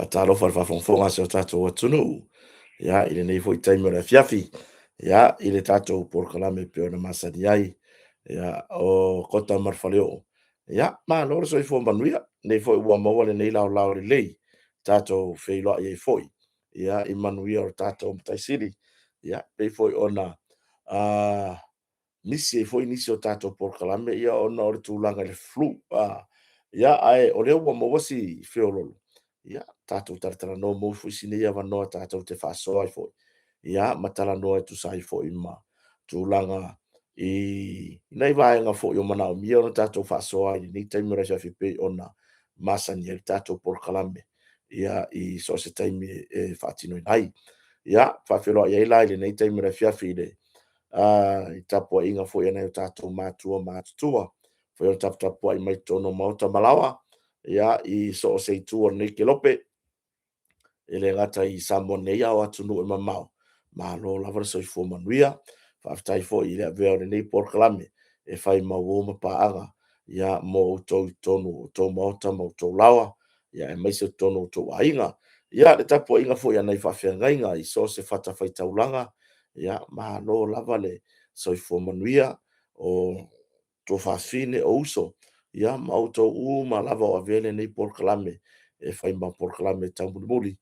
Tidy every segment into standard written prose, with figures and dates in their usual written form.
Faatalofa i le faafogafoga a si o tatou atunuu, ia, i lenei foi taimi o le afiafi, ia, i le tatou polokalame e pei ona masani ai, ia, o Kota ma le Faleoo. Ia, malo le soifua manuia, lenei foi ua maua lenei laolao lelei, tatou feiloai ai foi, ia, i manuia o le tatou Matai Sili, ia, pei foi ona misi ai foi nisi o tatou polokalame ona o le tulaga i le flu. Ia, ae o lea ua maua si feoloolo, ia, tatou talatalanoa maua foi si nei avanoa tatou te faasoa ai foi, ia ma talanoa e tusa ai foi ma tulaga i nai vaega foi o manaomia ona tatou faasoa ai i lenei taimi o le afiafi e pei ona masani ai le tatou polokalame i so o se taimi e faatinoina ai. Ia, e faafeiloai ai la i lenei taimi o le afiafi i le tapuaiga foi a nai o tatou matua matutua o lo o taputapuai mai i totonu o maota ma laoa i so o se itu o lenei kelope, e le gata i Samoa nei a o atunuu e mamao, malo lava le soifua manuia. Faafetai foi i le avea o lenei polokalame e fai ma uo ma paaga mo outou i totonu o outou maota ma outou laoa, aemaise o totonu o outou aiga. Ia, le tapuaiga foi a nai faafeagaiga i so o se fatafaitaulaga, ia malo lava le soifua manuia. O tuafafine, o uso, ma outou uma lava o avea lenei polokalame e fai ma polokalame taumulimuli,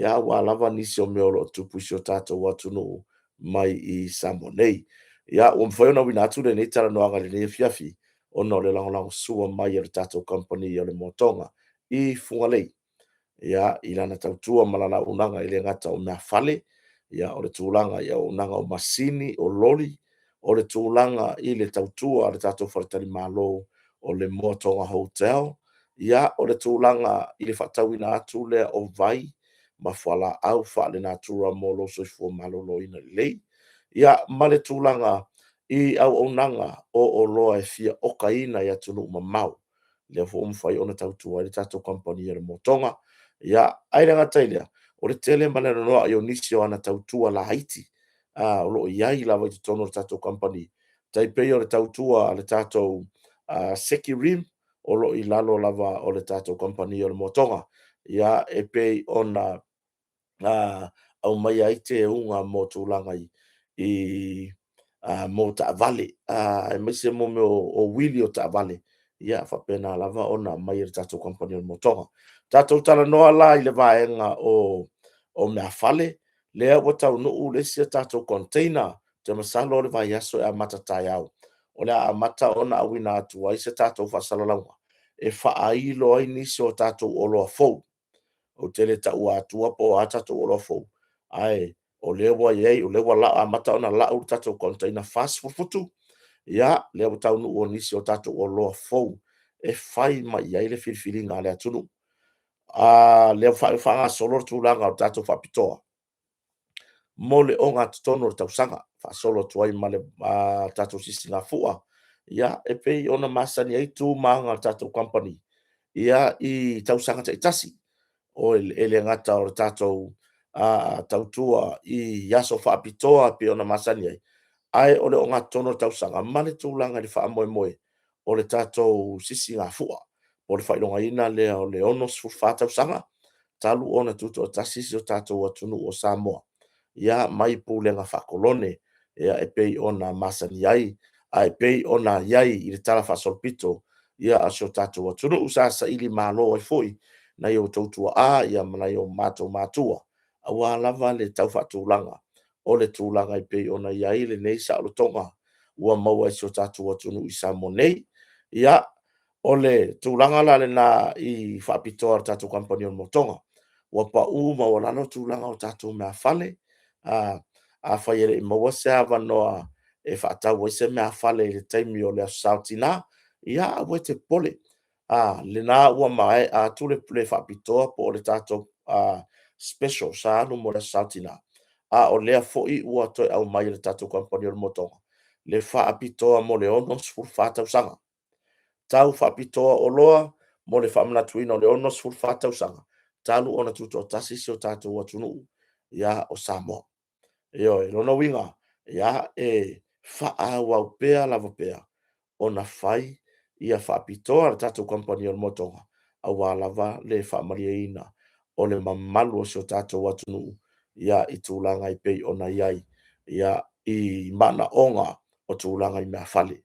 aua lava nisi o mea o lo o tutupu i si o tatou atunuu mai i Samoa nei. Ia, ua mafai ona auina atu lenei talanoaga i lenei afiafi ona o le lagolagosua mai a le tatou Kamupani o le Moa Toga i Fugalei i lana tautua ma lana auaunaga, e le gata o meafale, o le tulaga i auaunaga o masini, o loli, o le tulaga i le tautua a le tatou faletalimalo o le Moa Toga Hotel, ia, o le tulaga i le faatauina atu lea o vai ma fualaau faalenatura mo lou soifua maloloina lelei, ia, ma le tulaga i auaunaga o oloa e fia okaina i atunuu mamao, lea foi ua mafai ona tautua ai le tatou Kamupani o le Moa Toga. Ae le gata i lea, o le tele ma le anoanoai o nisi o ana tautua laiti o lo o i ai lava i totonu o le tatou kamupani, e tai pei o le tautua a le tatou Seki Rim, o lo o i lalo lava o le tatou Kamupani o le Moa Toga, e pei ona aumaia ai teuga mo tulaga i taavale, aemaise mo mea o uili o taavale, e faapena lava ona aumai e le tatou Kamupani o le Moa Toga. Tatou talanoa la i le vaega o meafale, lea ua taunuu le isi a tatou container, ou te masalo o le vaiaso e amata taeao, o le a amata ona auina atu ai se tatou faasalalauga e faailo ai nisi o tatou oloa fou. Ou te le taua atua po o a tatou oloa fou, ae o lea ua i ai, o lea ua amata ona lau le tatou container 40 futu, ia, lea ua taunuu nisi o tatou oloa fou e fai mai i ai le filifiliga a le atunuu. O lea ua faagasolo le tulaga o le tatou faapitoa mo le ogatotonu o le tausaga, faasolo atu ai ma le tatou Sisigafua, e pei ona masani ai tu ma aga o le tatou kamupani i tausaga taitasi. E le gata o le tatou tautua i aso faapitoa e pei ona masani ai, ae o le ogatotonu o le tausaga ma le tulaga i le faamoemoe o le tatou Sisigafua, o le faailogaina lea o le 64 tausaga talu ona tutoatasi si o tatou atunuu o Samoa mai pulega faa-Kolone e pei ona masani ai, ae pei ona i ai i le talafaasolopito a si o tatou atunuu sa sailimalo ai foi nai o outou tuaa ma nai o matou matua, aua lava le tau faatulaga o le tulaga e pei ona i ai lenei saolotoga ua maua e si o tatou atunuu i Samoa nei. Ia, o le tulaga la lena i faapitoa a le tatou Kamupani o le Moa Toga, ua pau maualalo tulaga o tatou meafale. Afai e le i maua se avanoa e faatau ai se meafale i le taimi o le Aso Sa o Tina, ia aua e te popole, o lena ua maea atu le faapitoa po o le tatou special sa alu mo le Aso Sa o Tina, a o lea foi ua toe aumai e le tatou Kamupani o le Moa Toga le faapitoa mo le 64 tausaga. Tau faapitoa o oloa mo le faamanatuina o le 64 tausaga talu ona tutoatasi si o tatou atunuu o Samoa. Ioe. O lona uiga, e faaauau pea lava pea ona fai ia faapitoa a le tatou Kamupani o le Moa Toga, aua lava le faamalieina o le mamalu o si o tatou atunuu, ia, i tulaga e pei ona i ai, ia, i manaoga o tulaga i meaafale.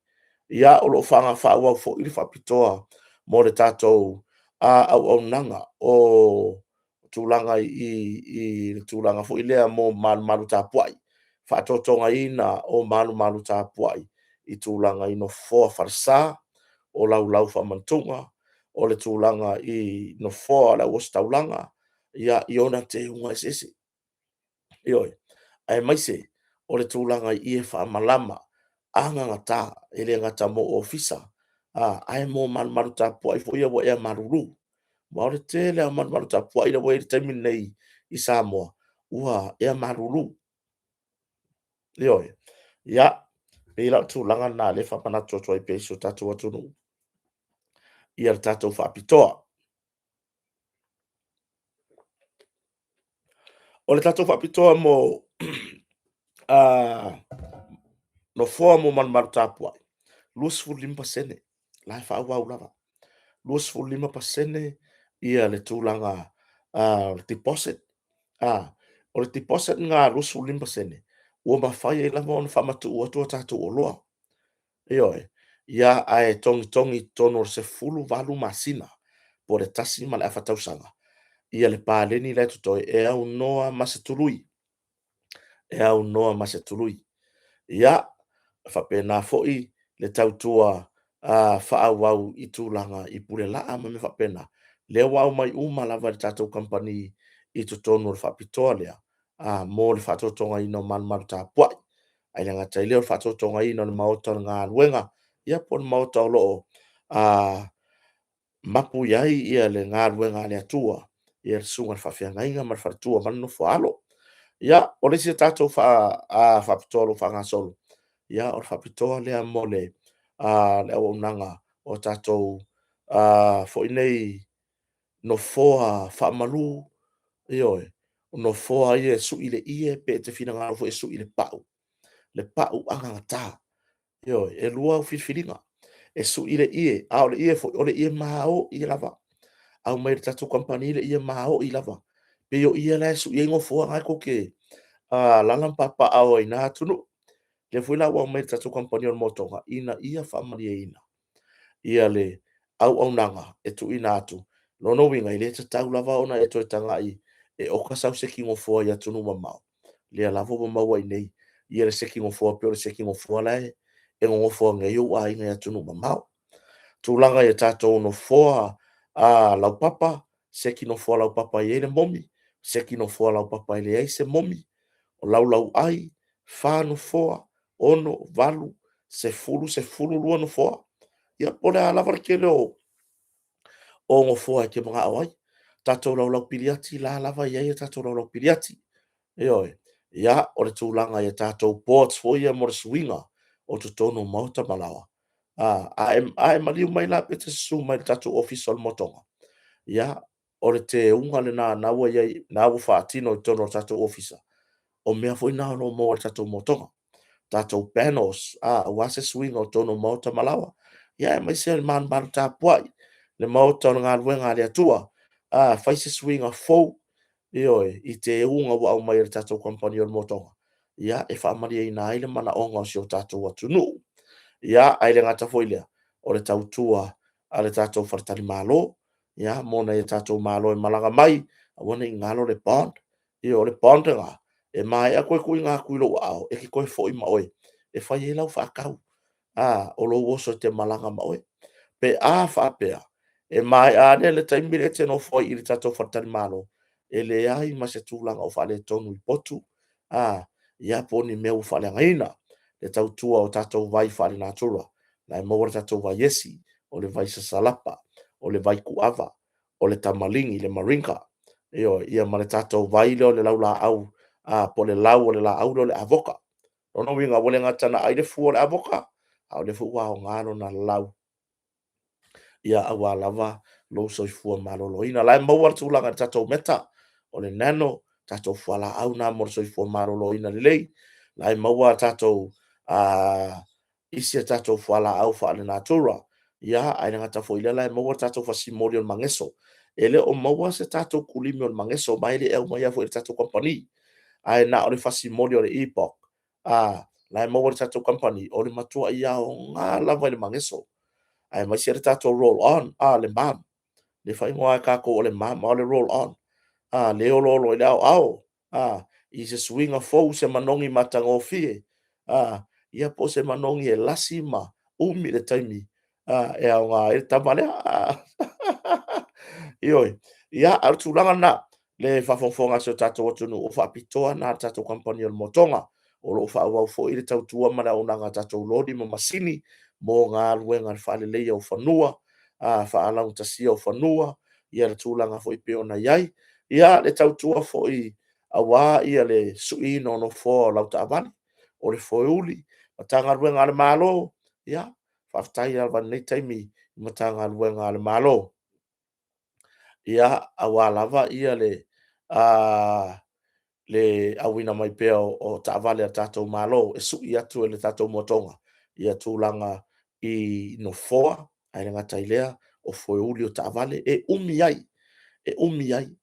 Ia, o lo o faaauau foi le faapitoa mo le tatou auaunaga o tulaga i le tulaga foi lea mo malumalu tapuai, faatotogaina o malumalu tapuai i tulaga i nofoa falesa, o laulau faamantuga, o le tulaga i nofoa o le au ositaulaga, ia, i ona teuga eseese. Ioe, aemaise o le tulaga i ie faamalama agagata, e le gata mo ofisa, ae mo malumalu tapuai foi ia ua ea malulu. Aua o le tele lava o malumalu tapuai lea ua i ai i le taimi lenei i Samoa, ua ea malulu. Ioe. Ia, e pei la o le tulaga lena o lea e faamanatu atu ai pea i si o tatou atunuu ia le tatou faapitoa. O le tatou faapitoa mo nofoa mo malumalu tapuai, 25% la e faaauau lava. 25% ia le tulaga o le deposit. O le deposit lena 25% ua mafai ai lava ona faamatuu atu a tatou oloa. Ioe. Ia, ae togitogi i totonu o le 18 masina po o le 1.5 tausaga ia le paleni la e totoe e aunoa ma se tului. E aunoa ma se tului. Ia, e faapena foi le tautua faaauau i tulaga i pulelaa ma mea faapena, lea ua aumai uma lava e le tatou kamupani i totonu o le faapitoa lea mo le faatotogaina o malumalu tapuai. Ae le gata i lea o le faatotogaina o le maota o le galuega, ia po o le maota o lo o mapu i ai le galuega a le Atua, ia le susuga i le faafeagaiga ma le faletua ma le nofo a alo. Ia, o le isi a tatou faapitoa o lo o faagasolo, ia o le faapitoa lea mo le auaunaga o tatou foi nei nofoa faamalu, ioe, o nofoa ia e sui le ie pe e te finagalo foi e sui le pau, le pau anagata. Ioe, e 2 au filifiliga, e sui le ie, a o le ie foi, o le ie maoi lava. Aumai e le tatou kamupani le ie maoi lava, pei o ie la e sui ai nofoa na tou te alaala ma papaaao ai i na atunuu. Lea foi la ua aumai e le tatou kamupani o le Motoga, ina ia faamalieina le auaunaga e tuuina atu. O lona uiga, e le tatau lava ona e toe tagai e oka sau seki nofoa i atunuu mamao, lea lava ua maua i inei le seki nofoa pei o le seki nofoa la e nonofo ai nei ou aiga i atunuu mamao. Tulaga i tatou nofoa laupapa, seki nofoa laupapa e i ai le momi, seki nofoa laupapa e leai se momi, o laulauai, 4 nofoa, 6, 8, 10, 12 nofoa. Ia po o le a lava le tele o nofoa e te manao ai. Tatou laulau piliati, la e lava e i ai tatou laulau piliati. Ioe. Ia, o le tulaga i tatou boards foi ia mo le suiga o totonu o maota ma laoa, a e maliu mai la pe te susu mai i le tatou Ofisa o le Motoga, ia, o le teuga lena o lena ua i ai, lena ua faatino i totonu o le tatou Ofisa, o mea foi na o lo o maua i le tatou motoga, tatou panels aua se suiga o totonu o maota ma laoa, aemaise le malumalu tapuai, le maota o le galuega a le Atua. Fai se suiga fou, ioe, i teuga ua aumai e le tatou kamupani o le Motoga, e faamalieina ai le manaoga o si o tatou atunuu. Ia, ae le gata foi i lea, o le tautua a le tatou faletalimalo, mo nai o tatou malo e malaga mai, aua ne i galo le bond. Ioe, o le bond lena, e maea toe tuuina atu i lou aao, e te toe foi ma oe e fai ai lau faatau, o lou oso e te malaga ma oe. Pe a faapea e maea ane le taimi lea e te nofo ai i le tatou faletalimalo, e leai ma se tulaga o faaletonu i potu, ia po o ni mea ua faaleagaina. Le tautua o tatou vai faalenatura, la e maua le tatou vai esi, o le vai sasalapa, o le vai tuava, o le tamaligi le maringa, ioe, ia ma le tatou vai lea o le laulaau po o le lau o le laau lea o le avoka. O lona uiga, ua le gata ina ai le fua o le avoka, a o lea foi ua aoga lona lau aua lava lou soifua maloloina. O la e maua le tulaga i le tatou meta, o le nano, tatou fualaau na mo le soifua maloloina lelei, o la e maua tatou isi a tatou fualaau faalenatura, ae le gata foi i lea o la e maua le tatou fasimoli o le mageso. E le o maua se tatou kulimi o le mageso, ma e le aumaia foi e le tatou kamupani, ae na o le fasi moli o le EPOC, la e maua e le tatou kamupani, o le matuai aoga lava i le mageso, aemaise le tatou roll on, le MAM, lea e faaigoa lava e tatou o le MAM, a o le roll on, lea e oloolo ai le aoao, i se suiga fou i se manogi matagofie, ia po o se manogi e lasi ma umi le taimi e aoga ai le tama lea. Ioe. Ia, a o le tulaga lena i le faafogafoga a si o tatou atunuu, o faapitoa na a le tatou kamupani o le Motoga. O lo o faaauau foi le tautua ma le auaunaga a tatou loli ma masini mo galuega faaleleia o fanua, faalaugatasia o fanua, ia le tulaga foi e pei ona i ai. Ia, le tautua foi aua le suiina o nofoa o lau taavale, o le foeuli, Matagaluega a le Malo, ia, faafetai lava i lenei taimi i Matagaluega a le Malo, aua lava le auina mai pea o taavale a le tatou Malo e sui atu e le tatou Motoga tulaga i nofoa, ae le gata i lea o foeuli o taavale, e umi ai, e umi ai.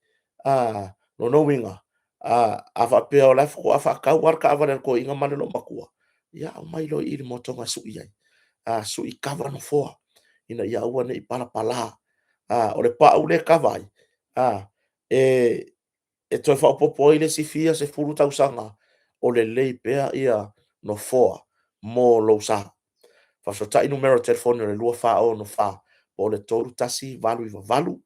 O lona uiga, a faapea o la e faatoa faatau lava le taavale a le toeaina ma le loomatua, ia aumai loa i i i le Motoga e sui ai, sui kava nofoa ina ia aua ne i palapala. O le pau lea e kava ai, e toe faaopoopo ai le isi fia sefulu tausaga o lelei pea nofoa mo lou sa. Faafesootai numera o telefoni o le 2464 po o le 3188,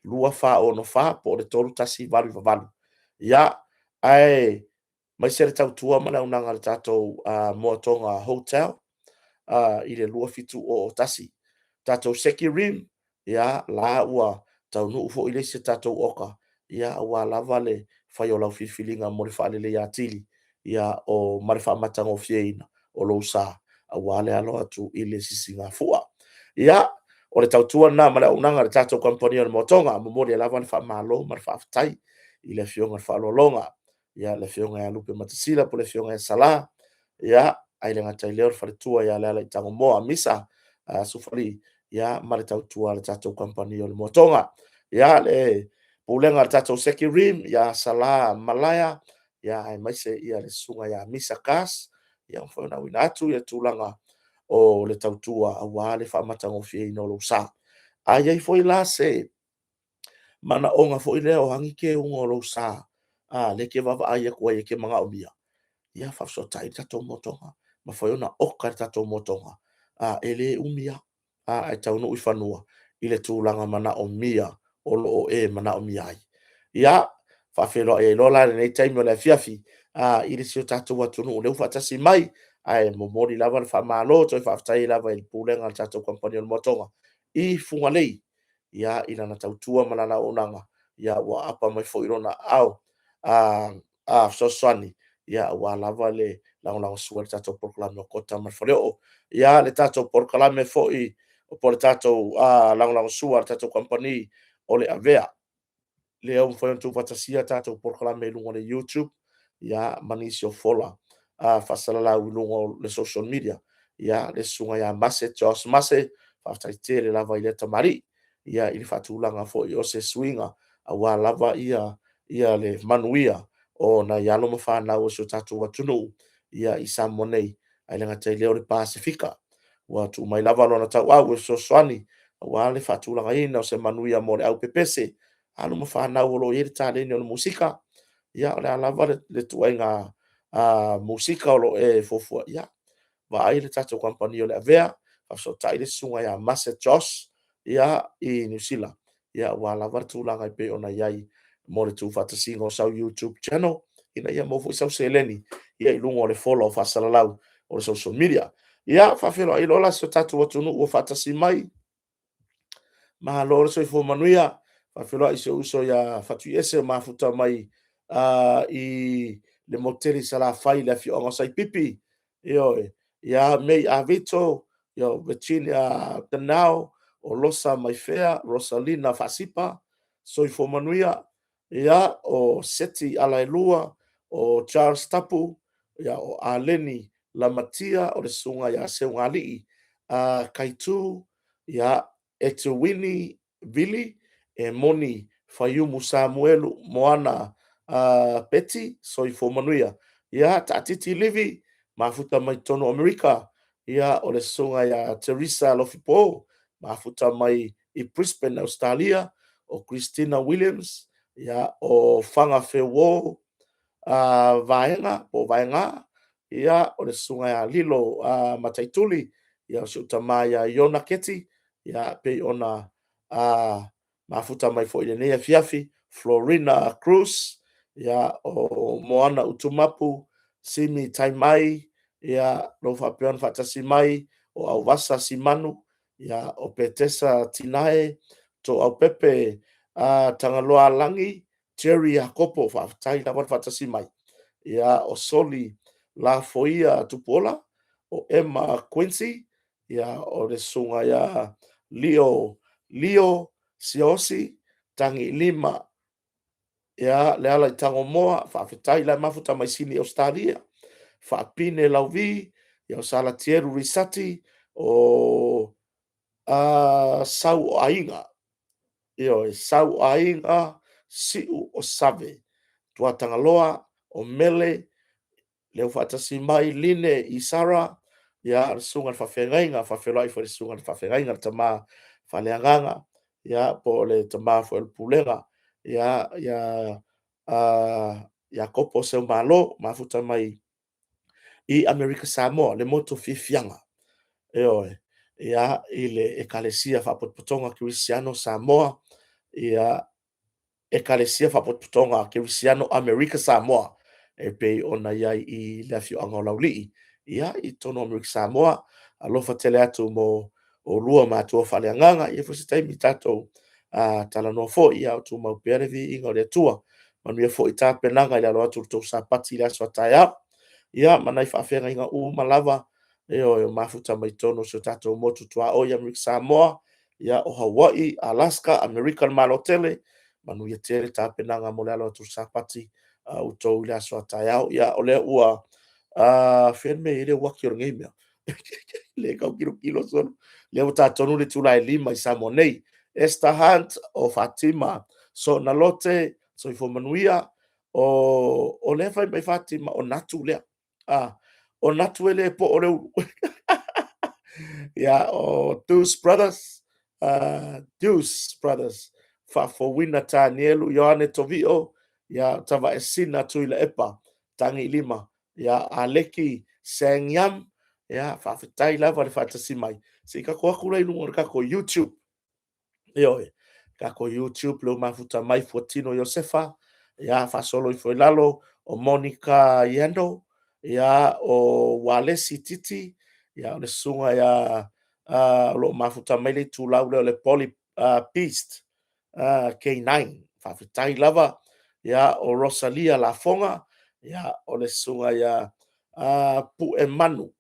2464 po o le 3188. Ia, aemaise le tautua ma le auaunaga a le tatou Moatoga Hotel i le 2701. Tatou Seki Rim, ia, la ua taunuu foi le isi tatou oka aua lava le faia o lau filifiliga mo le faaleleia atili ma le faamatagofieina o lou sa aua le alo atu i le Sisigafua. Ia, o le tautua lena ma le auaunaga a le tatou Kamupani o le Motoga. E momoli ai lava le faamalo ma le faafetai i le Afioga i le Faaaloaloga, le Afioga ia Lupematasila po o le Afioga ia Sala, ae le gata i lea o le faletua ia Lealailepule Tagomoa Misa Sufali ma le tautua a le tatou Kamupani o le Motoga. Ia, le pulega a le tatou Seki Rim ia Sala Malaia, aemaise le susuga ia Misa Cars, ua mafai ona auina atu le tulaga o le tautua aua le faamatagofieina o lou sa. A i ai foi la se manaoga foi lea o a ni teuga o lou sa lea e te vaavaai atu ai e te manaomia, ia faafesootai le tatou Motoga, e mafai ona oka e le tatou Motoga, e le umi lava ae taunuu i fanua i le tulaga manaomia o lo o e manaomia ai. Ia, faafeiloai ai loa la i lenei taimi o le afiafi i si o tatou atunuu o lea ua faatasi mai, ae momoli lava le faamalo, toe faafetai ai lava i le Pulega a le tatou Kamupani o le Motoga i Fugalei i lana tautua ma lana auaunaga, ua aapa mai foi lona aao fesoasoani aua lava le lagolagosua i le tatou polokalame o Kota ma le Faleoo. Ia, le tatou polokalame foi po o le tatou lagolagosua a le tatou kamupani o le Avea, lea ua mafai ona tuufaatasia tatou polokalame i luga o le YouTube ma nisi o fola faasalalau i luga o le social media. Le susuga ia Mase Josh Mase, faafetai tele lava i lea tamalii i le faatulaga foi o se suiga aua lava le manuia o nai alo ma fanau a si o tatou atunuu i Samoa nei, ae le gata i lea o le Pasefika. Ua tuu mai lava lona tauau e fesoasoani aua le faatulagaina o se manuia mo le au pepese, alo ma fanau o lo o i ai le taleni o le musika. Ia, o le a lava le ituaiga musika o lo o e fuafua, ia vaai le tatou kamupani o le Avea, faafesootai le susuga ia Mase Josh i Niu Sila, aua lava le tulaga e pei ona i ai mo le tuufaatasiga o sau YouTube channel, ina ia maua foi sau seleni i luga o le fola o faasalalau o le social media. Ia, faafeiloai loa la si o tatou atunuu ua faatasi mai. Malo le soifua manuia. Faafeiloai i si ou uso ia Fatuiese o mafuta mai i le motu tele i Salafai i le afioaga o Saipipi. Ioe. Ia May Ah Vito, Virginia Finau, o Losa Maifea, Rosalina Faasipa, soifua manuia. Ia, o Seti Alaelua, o Charles Tapu, o Aleni Lamatia, o le susuga ia Seugalii Taitu, Etuini Vili. Emoni Faiumu Samuelu Moana Peti, soifua manuia. Ia, Taatiti Livi, mafuta mai totonu o Amerika. Ia, o le susuga ia Teresa Alofipo, mafuta mai i Brisbane, Ausetalia. O Christina Williams, ia, o Faga Feuo Vaega po o Vaega, ia, o le susuga ia Lilo Mataituli, ia, o si ou tama ia Iona Keti, ia, pei ona mafuta mai foi i lenei afiafi, Florina Cruz, ia, o Moana Utumapu, Simi Taimai, ia, o lo o faapea ona faatasi mai, o Auvasa Simanu, ia, o Petesa Tinae, Toaupepe Tagaloaalagi, Jerry Iakopo, faafetai lava le faatasi mai. Ia, o Soli Lafoia Tupuola, o Emma Quincy, ia, o le susuga ia Leo Leo Siaosi Tagilima, ia, Leala i Tagomoa, faafetai la e mafuta mai Sini Ausetalia, Faapine Lauvi, ia, o Salatielu Risati, o Sau o Aiga, ioe, Sau o Aiga, Siu o Save, Tuatagaloa, o Mele, lea ua faatasi mai Line Isara, ia, le susuga i le faafeagaiga, faafeiloai foi i le susuga i le faafeagaiga, le tama faaleagaga, ia, po o le tama foi o le pulega, ia, Iakopo Seumalo, mafuta mai i Amerika Samoa, le motu o Fiafiaga, ioe, ia, i le Ekalesia Faapotopotoga Kerisiano Samoa, ia, Ekalesia Faapotopotoga Kerisiano Amerika Samoa, e pei ona i ai i le afioaga o Laulii, ia, i totonu o Amerika Samoa. Alofa tele atu mo oulua matua faaleagaga. E i ai foi se taimi tatou talanoa foi, a o tumau pea le viiga o le Atua. Manuia foi tapenaga i le alo atu o le tou Sapati i le aso a taeao. Ia, ma nai faafeagaiga uma lava, ioe, o mafuta mai totonu o si o tatou motu tuaoi Amerika Samoa, ia, o Hawaii, Alaska, Amerika le Malo tele, manuia tele tapenaga mo le alo atu o le Sapati a outou i le aso a taeao. Ia, o lea ua fea le mea e i ai le uaki o lenei mea? Le tau tilotilo solo. Lea ua ta tonu le itula e 5 i Samoa nei. Esther Hunt o Fatima Soonalote, soifua manuia. O lea fai mai Fatima, o Natu lea. O Natu e le po o le ulu. Ia, o Deuce Brothers, Deuce Brothers, Faafouina Tanielu, Ioane Tovio, ia, Tavaesina Tuilaepa, Tagilima, ia, Aleki Sangyam, ia, faafetai lava le faatasi mai. Se i tatou atu la i luga o le tatou YouTube. Ioe, tatou YouTube lea ua mafuta mai Fuatino Iosefa, ia, faasolo ifo i lalo, o Monica Iendo, ia, o Walesi Titi, ia, o le susuga ia o lo o mafuta mai le itulau lea o le Poly Beast K9. Faafetai lava, ia, o Rosalia Lafoga, ia, o le susuga ia Puemanu,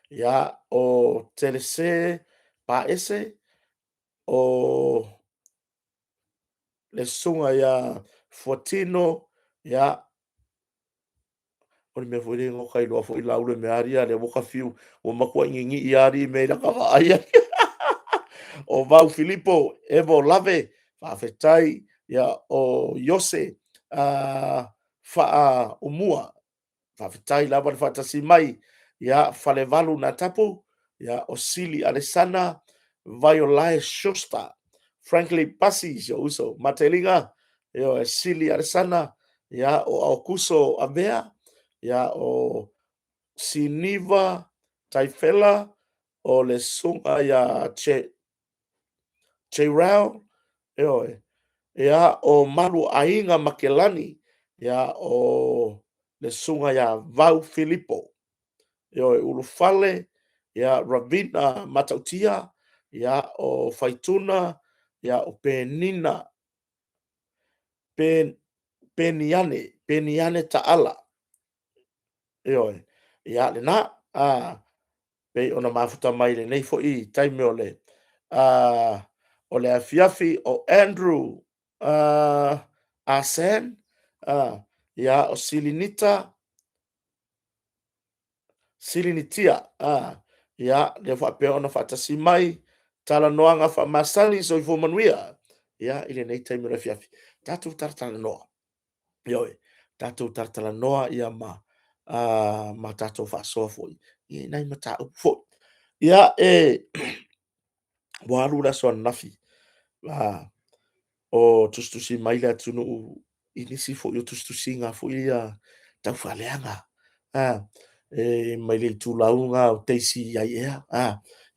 ia, o Telese Paese, o le susuga ia Fuatino, ia, o le mea foi lea na ta iloa foi Laulumeali a lea ua ta fiu, ua matuai ninii lava alii mea i lata vaai. O Vau Filipo, Evo Lave, faafetai, ia, o Iose Faaumua, faafetai lava le faatasi mai, ia, Falevalu Natapu, ia, o Sili Alesana, Vaiolae Schuster, Franklin Pasi, si ou uso, Mateliga, ioe, Sili Alesana, ia, o Aukuso Avea, ia, o Siniva Taifela, o le susuga ia J. Ioe, ia, o Malu Aiga Makelani, ia, o le susuga ia Vau Filipo, ioe, Ulufale, ia, Ravina Matautia, ia, o Faituna, ia, o Penina, Peniane, Peniane Taala, ioe, ia, lena, pei ona mafuta mai i lenei foi taimi o le afiafi, o Andrew Asen, ia, o Silinita, Silinitia, ia, lea faapea ona faatasi mai. Talanoaga faamasani, soifua manuia. Ia, i lenei taimi o le afiafi, tatou talatalanoa. Ioe, tatou talatalanoa ia ma ma tatou faasoa foi i nai mataupu foi. Ia, e ua alu le aso ananafi o tusitusi mai le atunuu i nisi foi o tusitusiga foi ia taufaaleaga, e mai le itulau lena o Daisy Aiea.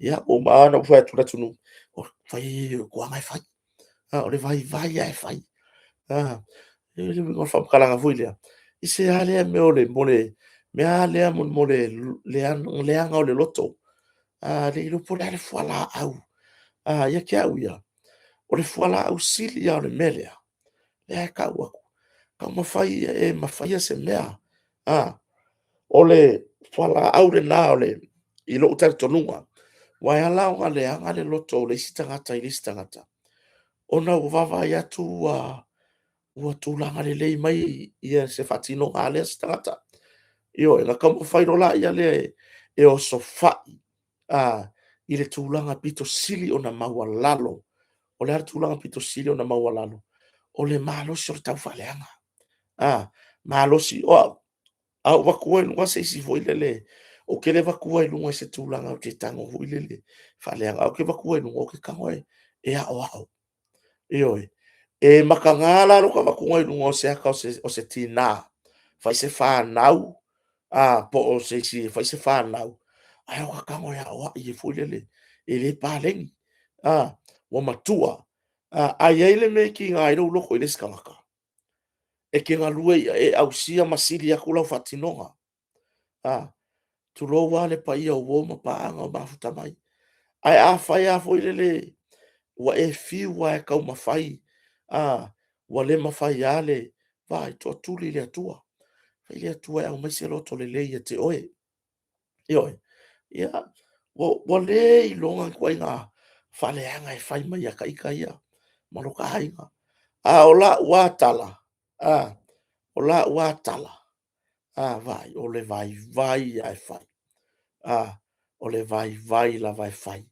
Ia, ua uma lava ona ou fai atu i le atunuu, fai ia o toaga e fai, o le vaivai lava e fai. O le faamatalaga foi lea, i se lava lea mea o le mea lea mo le leaga o le loto, e le iloa po o le a le fualaau. Ia te au ia, o le fualaau sili lava o le mea lea, lea e tau atu, taumafai ia e faia se mea. O le fualaau lena i lou talitonuga, aua e ala ona leaga le loto o le isi tagata i le isi tagata, ona ua vaavaai atu ua tulaga lelei mai se faatinoga a lea isi tagata. Ioe, ona taumafai loa lea e osofai i le tulaga pito sili ona maualalo. O le a le tulaga pito sili ona maualalo? O le malosi o le taufaaleaga. Malosi, o au, a ou avatua i luga se isi foi lele, ou te le avatua i luga i se tulaga ou te tago foi lele faaleaga, ae ou te avatua i luga, ou te tago e aoao. Ioe. E mataga la lou avatuga i luga o se ata o se tina, fai se fanau, po o se isi e fai se fanau, ae ota tago e aoai ai foi lele, e le paleni, ua matua. A i ai le mea e tiga ai lou loto i le isi tagata, e te galue ia e ausia ma sili atu lau faatinoga. Tulou lava le paia o uo ma paaga o mafuta mai. Ae afai lava foi lele ua e fiu lava e taumafai, ua le mafai lava le… vaai, tootuli i le Atua, fai le Atua e aumai se loto lelei ia te oe. Ioe. Ia, ua le iloga ituaiga faaleaga e fai mai ia ita ia ma lota aiga. A o lau lava tala, o lau lava tala, vaai, o le vaivai lava e fai, o le vaivai lava e fai.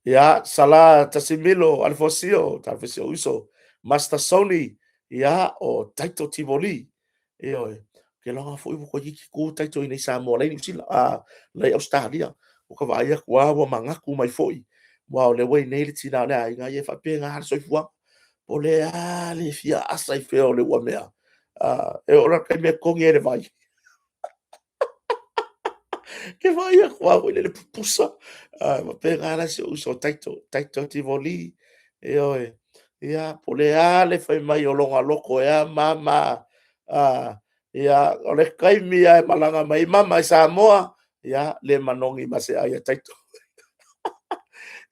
Ia, Sala Casimilo Alefosio, talofa e i si ou uso Master Soni, ia, o Taito Tivoli. Ioe. Ou te iloa foi ua toeitiiti tu Taito i inei i Samoa o la e i Niu Sila, o la e i Ausetalia. Ua ta vaai atu lava ua manatu mai foi, aua o lea ua i inei le tina o le aiga, ia e faapena lava le soifuaga. O le a le fia asa i fea o le uamea, e oo la i le taimi e togi ai le vai. Ou te vaai atu lava foi lele pupusa, e faapena la si ou uso o Taito, Taito Tivoli. Ioe. Ia, po o le a le fai mai o lona loto e a mama, ia, o le taimi lava e malaga mai ai mama i Samoa, ia, le manogi ma se ai a Taito.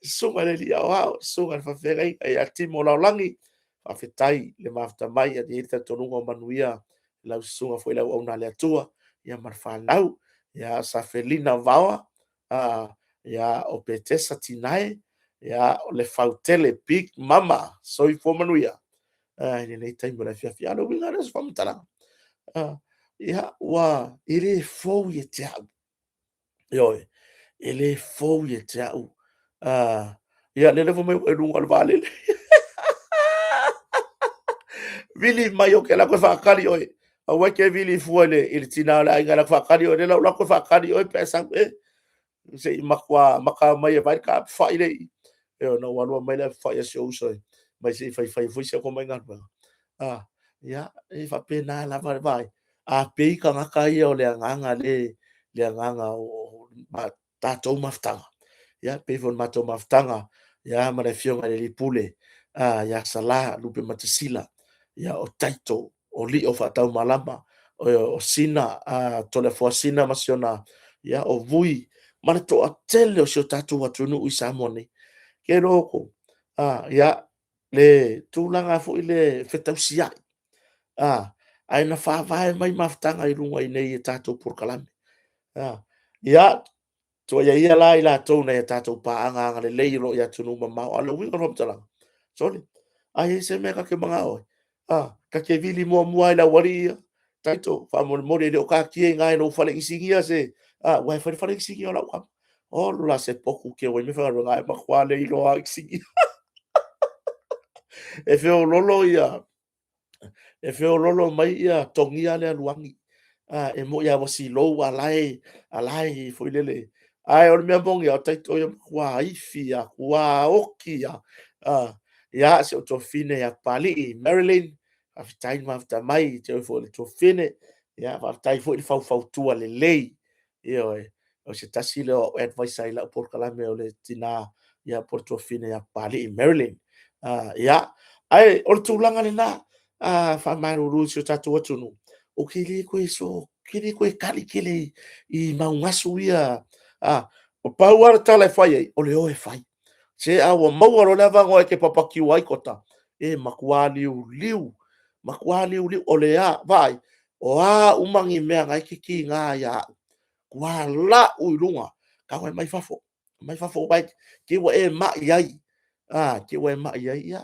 Le susuga i le alii aoao, le susuga i le faafeagaiga ia Timo Laulagi, faafetai le mafuta mai. E i ai le talitonuga o manuia lau susuga foi i le auauna a le Atua ma le fanau, ia Safelina Vao, o Petesa Tinae, o Lefautele Big Mama. Soifua manuia i lenei taimi o le afiafi. A o le uiga lea o se faamatalaga, ia, e le fou ia te au, ioe, e le fou ia te au. Ia lele fai mai ua e i luga o le vaalele. Vili mai ou te alu atu e faatali oe. Aua e te vili fua i le tina o le aiga e alu atu e faatali oe. O lea o le a ou alu atu e faatali oe pe a e sau. Se i matua mata mai e vaai le ta apefai lea e i i. Ona ou alu aumai lea o le apefai a si ou uso mai se i fai fai ai foi si a tamai galuega. Ia, e faapena lava, vaai, a pei tagata ia o le agaga le agaga o tatou mafutaga, e pei foi o le matou mafutaga ma le Afioga i le alii Pule ia Sala Lupematasila, o Taito o Lio faataumalama, o Sina Toleafoa Sina ma si ona, o Vui ma le toatele o si o tatou atunuu i Samoa nei. Ia le tulaga foi lea e fetausiai, ae na faavae mai mafutaga i luga i inei i tatou polokalame. Ia, tuuaia ia la i latou nai a tatou paaga agalelei o lo o i atunuu mamao. A o le uiga o le faamatalaga, sole, a i ai se mea ta te manao ai, ta te vili muamua lava i le aualii ia, Taito, faamolemole e le o taatia i ina i lou fale inisinia se… aua e fai le fale inisinia o lau tama. Olo la se poku ke ua i mea whaigaluega e matua le iloa au sigi. E feololo ia, e feololo mai ia togia lea luagi. E moi a ua silou a lae, a lae foi lele. Ae o le mea moni a o taito ia matua ifi a, ua oki a. Ia, si ou tuafafine ia Papalii, Marilyn, faafetai le mafuta mai, te oe foi le tuafafine. Ia, faafetai foi le faufautua lelei. Ioe, o se tasi lea o au advisor i lau polokalame o le tina, ia po o le tuafafine ia Papalii Marilyn. Ia, ae o le tulaga lena, faamalulu i si o tatou atunuu, ou te le toe so, ou te le toe tali tele i maugasu ia. O pau lava le tala e fai ai, o le o e fai. Se a ua maua loa le avanoa e te papatiu ai kota, e matua liuliu, matua liuliu. O le a, vaai, o a uma ni mea na e te tiga ia au, matua lau i luga, tago e aumai fafo, aumai fafo, aua te i ua e mai ai, a, te i ua e mai ai, ia,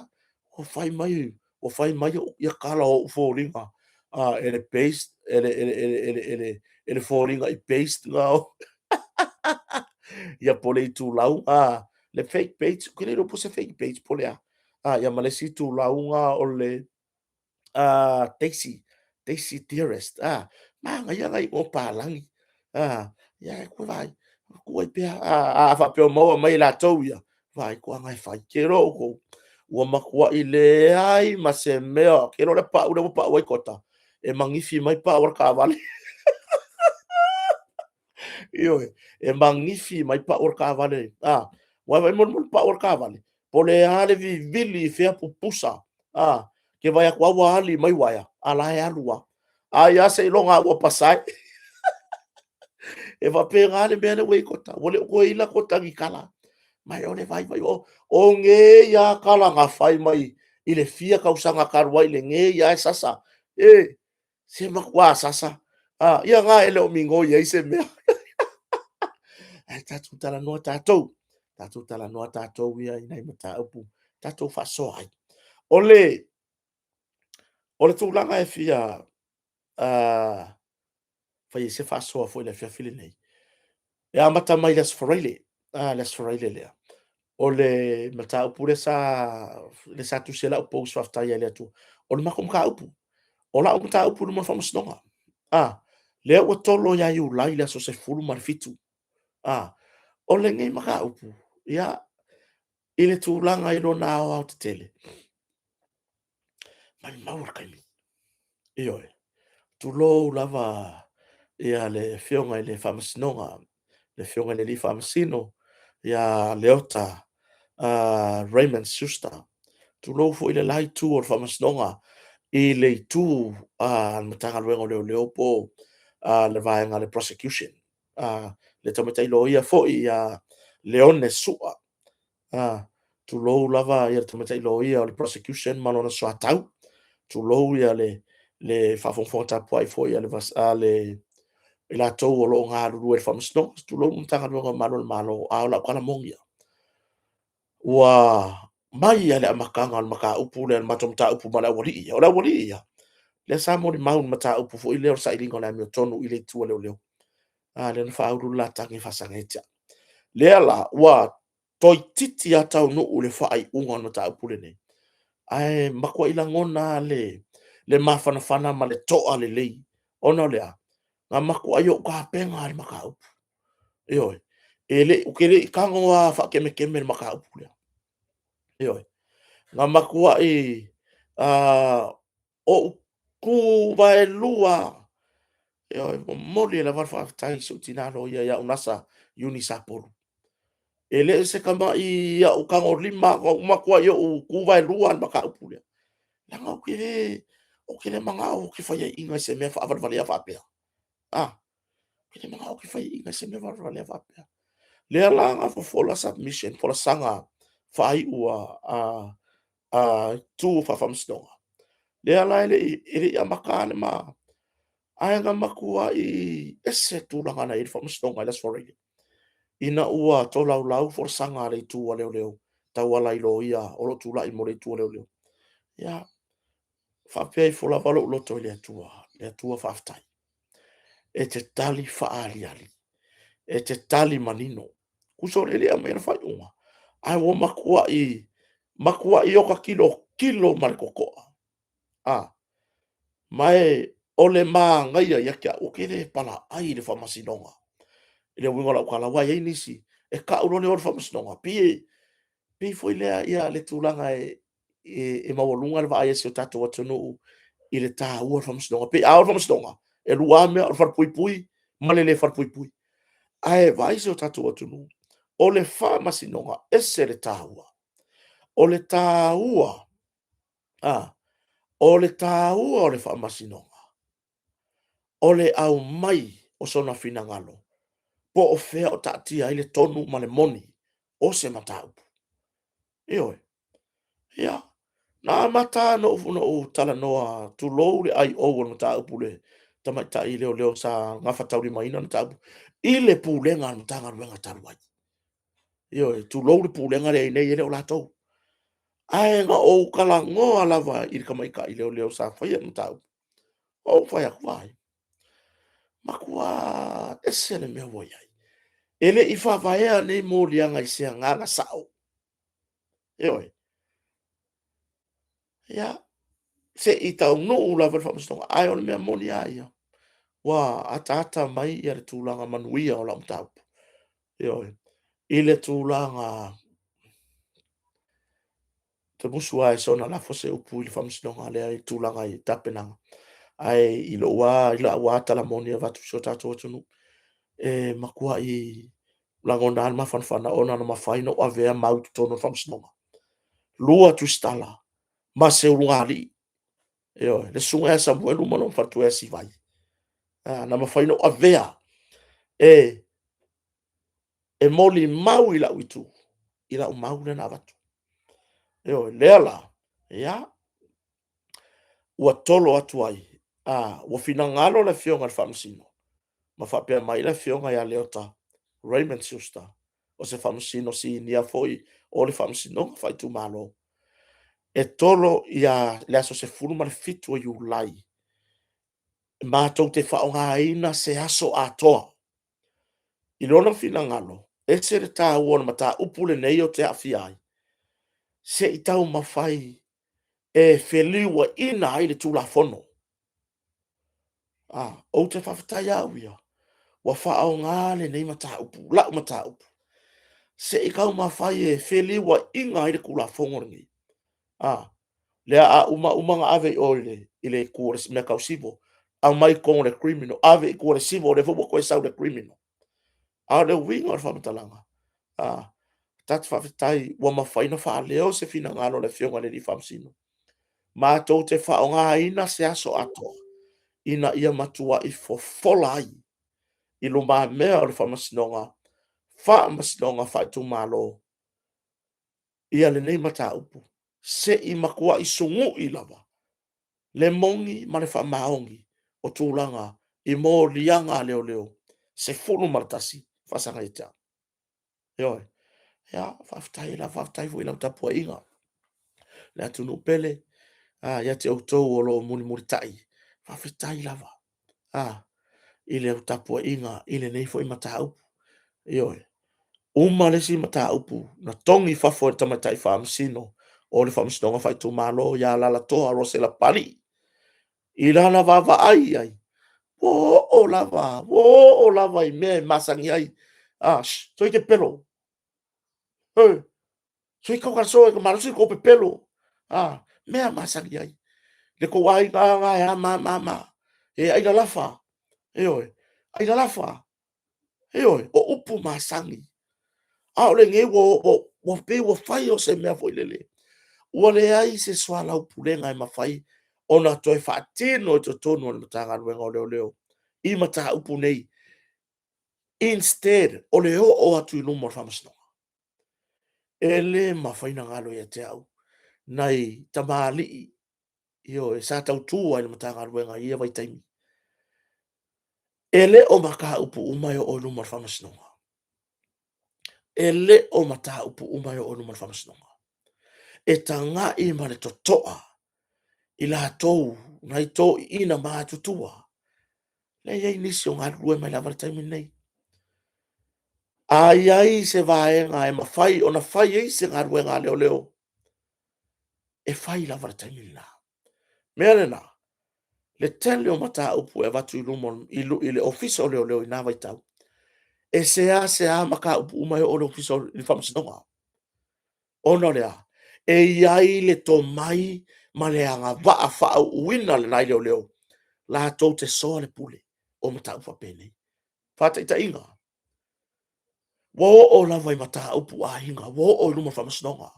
ua fai mai, ua fai mai ia tala o ou foliga, a, e le paste, e le, e le, e le, e le, e le foliga i paste na o, ia po o le itulau, a, le fake page, ou te le iloa po o se fake page po o le a, a, ia ma le isi itulau na o le, Daisy, Daisy Dearest, a, manaia nai igoa palagi, a, ia e toe vaai, tuu ai pea, a faapea o maua mai e latou ia, vaai toaga e fai. Ke iloa outou, ua matuai leai ma se mea, ke iloa o le pau lea ua pau ai kota, e manifi mai pau o le taavale. Ioe, e manifi mai pau o le taavale. A, ua vaai mo le pau o le taavale, po o le a le vivili i fea pupusa, a, ke vaai atu lava ua ali mai uaea, a la e alu lava. Ai lava seiloga ua pasae. E faapena le mea lea ua i ai kota, ua le o toe ila kota ni tala. Ma o le vaivai, o nei lava tala na fai mai i le fia tausaga talu ai lenei lava e sasa. E, se matua sasa. A, ia na e le o migoi ai se mea. Ae tatou talanoa tatou, tatou talanoa tatou ia i nai mataupu, tatou faasoa ai. O le, o le tulaga e fia fai ai se faasoa foi i le afiafi lenei, e amata mai le Aso Faraile, le Aso Faraile lea, o le mataupu lea sa, lea sa tusi ai lau post faafetai ai i le Atua, o le matou mataupu, o lau mataupu i luma o le faamasinoga, lea ua tolo ia Iulai le aso 17, o lenei mataupu, ia, i le tulaga i lona aoaotetele, maumau le taimi. Ioe, tulou lava ia le Afioga i le Faamasinoga, le Afioga i le Alii Faamasino ia Leota Raymond Schuster. Tulou foi le la itu o le Faamasinoga i le itu a le Matagaluega o Leoleo po o le vaega a le prosecution, le tamaitai loia foi ia Leone Sua. Tulou lava ia le tamaitai loia o le prosecution ma lona soatau, tulou ia le faafogafoga tapuai foi a le i latou o lo o galulue i le faamasinoga, tulou le Matagaluega o Malu o le Malo, a o lau tala moni lava, ua mai lava i le amataga o le mataupu lea, le matou mataupu ma le aualii ia. O le aualii ia, lea sa molimau i le mataupu foi lea o le sailiga o le amiotonu i le itu a leoleo. A lea na faaulu le la tagi e faasaga ia te au. Lea la ua toeitiiti lava taunuu i le faaiuga o le mataupu lenei, ae matuai lagona lava le mafanafana ma le toa lelei, ona o le a? Na matuai ou tapena lava i le mataupu. Ioe. Ou te le i tago lava faatemeteme i le mataupu lea. Ioe. Na matuai ou tu vaelua lava, ioe, e momoli ai lava le faafetai i si ou tina loia ia Unasa Iuni Sapolu. E le o se tamai au tagolima, na matuai ou tu vaelua lava i le mataupu lea, leaga ou te le, ou te le manao ou te faiaina i se mea faavalevalea faapea. Ou te le manao ou te faiaina i se mea faavalevalea faapea. Lea la na fofola submission, folasaga faaiu a itu faa-faamasinoga, lea la e le i amata lava le ma... Ae na matuai ese tulaga na i ai le faamasinoga i le Aso Faraile, ina ua tolaulau folasaga a le itu a leoleo tauala i loia o lo o tulai mo le itu a leoleo. Ia, faapea ifo lava lou loto i le Atua, le Atua faafetai, e te tali faaaliali, e te tali manino. Tusa o le le aumaia le faaiuga, ae ua matuai, matuai ota tilotilo ma le totoa. A, ma e o le manaia ia te au, ou te le palaai i le faamasinoga. I le uiga o lau tala, aua e i ai nisi, e tau loa le o i le faamasinoga, pei, pei foi lea ia le tulaga e, e maualuga le vaai a si o tatou atunuu i le taua o le faamasinoga. Pei a o le faamasinoga, e lua lava mea, o le falepuipui ma le le falepuipui. Ae vaai si o tatou atunuu, o le faamasinoga, e ese le taua. O le taua, a, o le taua o le faamasinoga, o le aumai o sona finagalo, po o fea o taatia ai le tonu ma le moni o se mataupu. Ioe. Ia, na amata lava ona ou talanoa, tulou le IO o le mataupu i le tamaitai leoleo sa gafataulimaina le mataupu i le pulega a le Matagaluega talu ai. Ioe, tulou le pulega lea e i ai nei, e le o latou. Ae na ou talanoa lava i le tamaitai leoleo sa faia le mataupu, ou fai atu, vaai, matua ese le mea ua i ai. E le i faavaea nei moliaga i se agaga sao. Ioe. Ia, se i taunuu lava i le faamasinoga, ae o le mea moni lava ia, ua ataata mai le tulaga manuia o lau mataupu. Ioe. I le tulaga te musu lava e soona lafo se upu i le faamasinoga lea i le tulaga i tapenaga, ae i lou lava tala moni e avatu i si o tatou atunuu, e matuai lagona lava le mafanafana ona na mafai ona ou avea mau i totonu o le faamasinoga. 2 tusitala ma se ulugalii, ioe, le susuga ia Samuelu ma lona faletua ia Sivai. Na mafai ona ou avea e molimau i lau itu, i lau mau lea na avatu. Ioe, lea la, ia, ua tolo atu ai, a, ua finagalo le Afioga i le Faamasino, ma faapea mai le Afioga ia Leota Raymond Schuster, o se Faamasino Sinia foi o le Faamasinoga Faaitumalo, e tolo ia le aso 17 o Iulai, matou te faaaogaina se aso atoa. I lona finagalo, e ese le taua o le mataupu lenei ou te aafia ai, se i taumafai e feliuaina ai le Tulafono. Ou te faafetai ia au ia, ua faaaoga lenei mataupu, lau mataupu, se i taumafai e feliuaina ai le Tulafono lenei. Lea a uma uma ona ave i o i le itu o le mea tau civil, aumai i totonu o le criminal, ave i tua i le civil, o lea foi ua toe sau i le criminal. A o le uiga o le faamatalaga, ta te faafetai ua mafai ona faaleo se finagalo o le Afioga i le Alii Faamasino, matou te faaaogaina se aso atoa ina ia matuai fofola ai i lumamea o le Faamasinoga, Faamasinoga Faaitumalo ia lenei mataupu, se i matuai sugui lava le moni ma le faamaoni o tulaga i moliaga a leoleo 11 faasaga ia te au. Ioe. Ia, faafetai la, faafetai foi i lau tapuaiga le atunuu pele, ia te outou o lo o mulimulitai, faafetai lava i le tapuaiga i lenei foi mataupu. Ioe. Uma le isi mataupu na togi i fafo e le tamaitai faamasino o le Faamasinoga Faaitumalo ia Alalatoa Rosela Papalii, i lana vaavaai i ai, ua oo lava, ua oo lava i mea e masani ai. Soia te pepelo, soia tau e malosi tou pepelo, mea masani ai. Le tou aiga lava lena e a ma a ma, e ailalafa, ioe, ailalafa, ioe, o upu masani. A o lenei ua pei ua fai o se mea foi lele, ua leai se soalaupulega e mafai ona toe faatino i totonu o le Matagaluega o Leoleo i mataupu nei, instead o le oo atu i luma o le faamasinoga. E le mafai ona galo ia te au nai tamalii, ioe, sa tautua i le Matagaluega i ia vaitaimi. E le o mataupu uma e oo i luma o le faamasinoga. E le o mataupu uma e oo i luma o le faamasinoga. E tagai ma le totoa i latou nai toeaiina matutua, lea e i ai nisi o galulue mai lava i le taimi lenei. A i ai se vaega e mafai ona fai ai se galuega a leoleo, e fai lava i le taimi lena. Mea lena, le tele o mataupu e avatu i luma i le Ofisa o Leoleo i na vaitau, e seasea mataupu uma e oo i le Ofisa o le Faamasinoga. Ona o le a? E i ai le tomai ma le agavaa faauuina lena i leoleo latou te soa le pule o mataupu faapenei. Faataitaiga, ua oo lava i mataupu a aiga, ua oo i luma o le faamasinoga,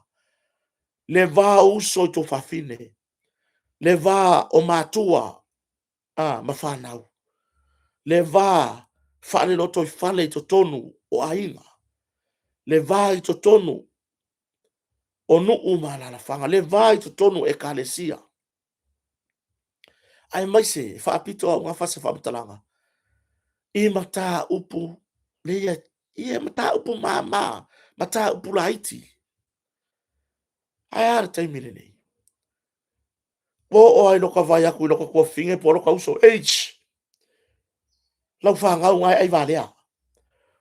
le va o uso i tuafafine, le va o matua ma fanau, le va faale-lotoifale i totonu o aiga, le va i totonu o nuu ma alaalafaga, le va i totonu o ekalesia, aemaise e faapitoaugafa se faamatalaga i mataupu ia, mataupu mama, mataupu laiti. Ae a le taimi lenei? Ua oo lava i lota vaai atu i lota tuafafine po o lota uso, eish, lau fanau lena e aivalea.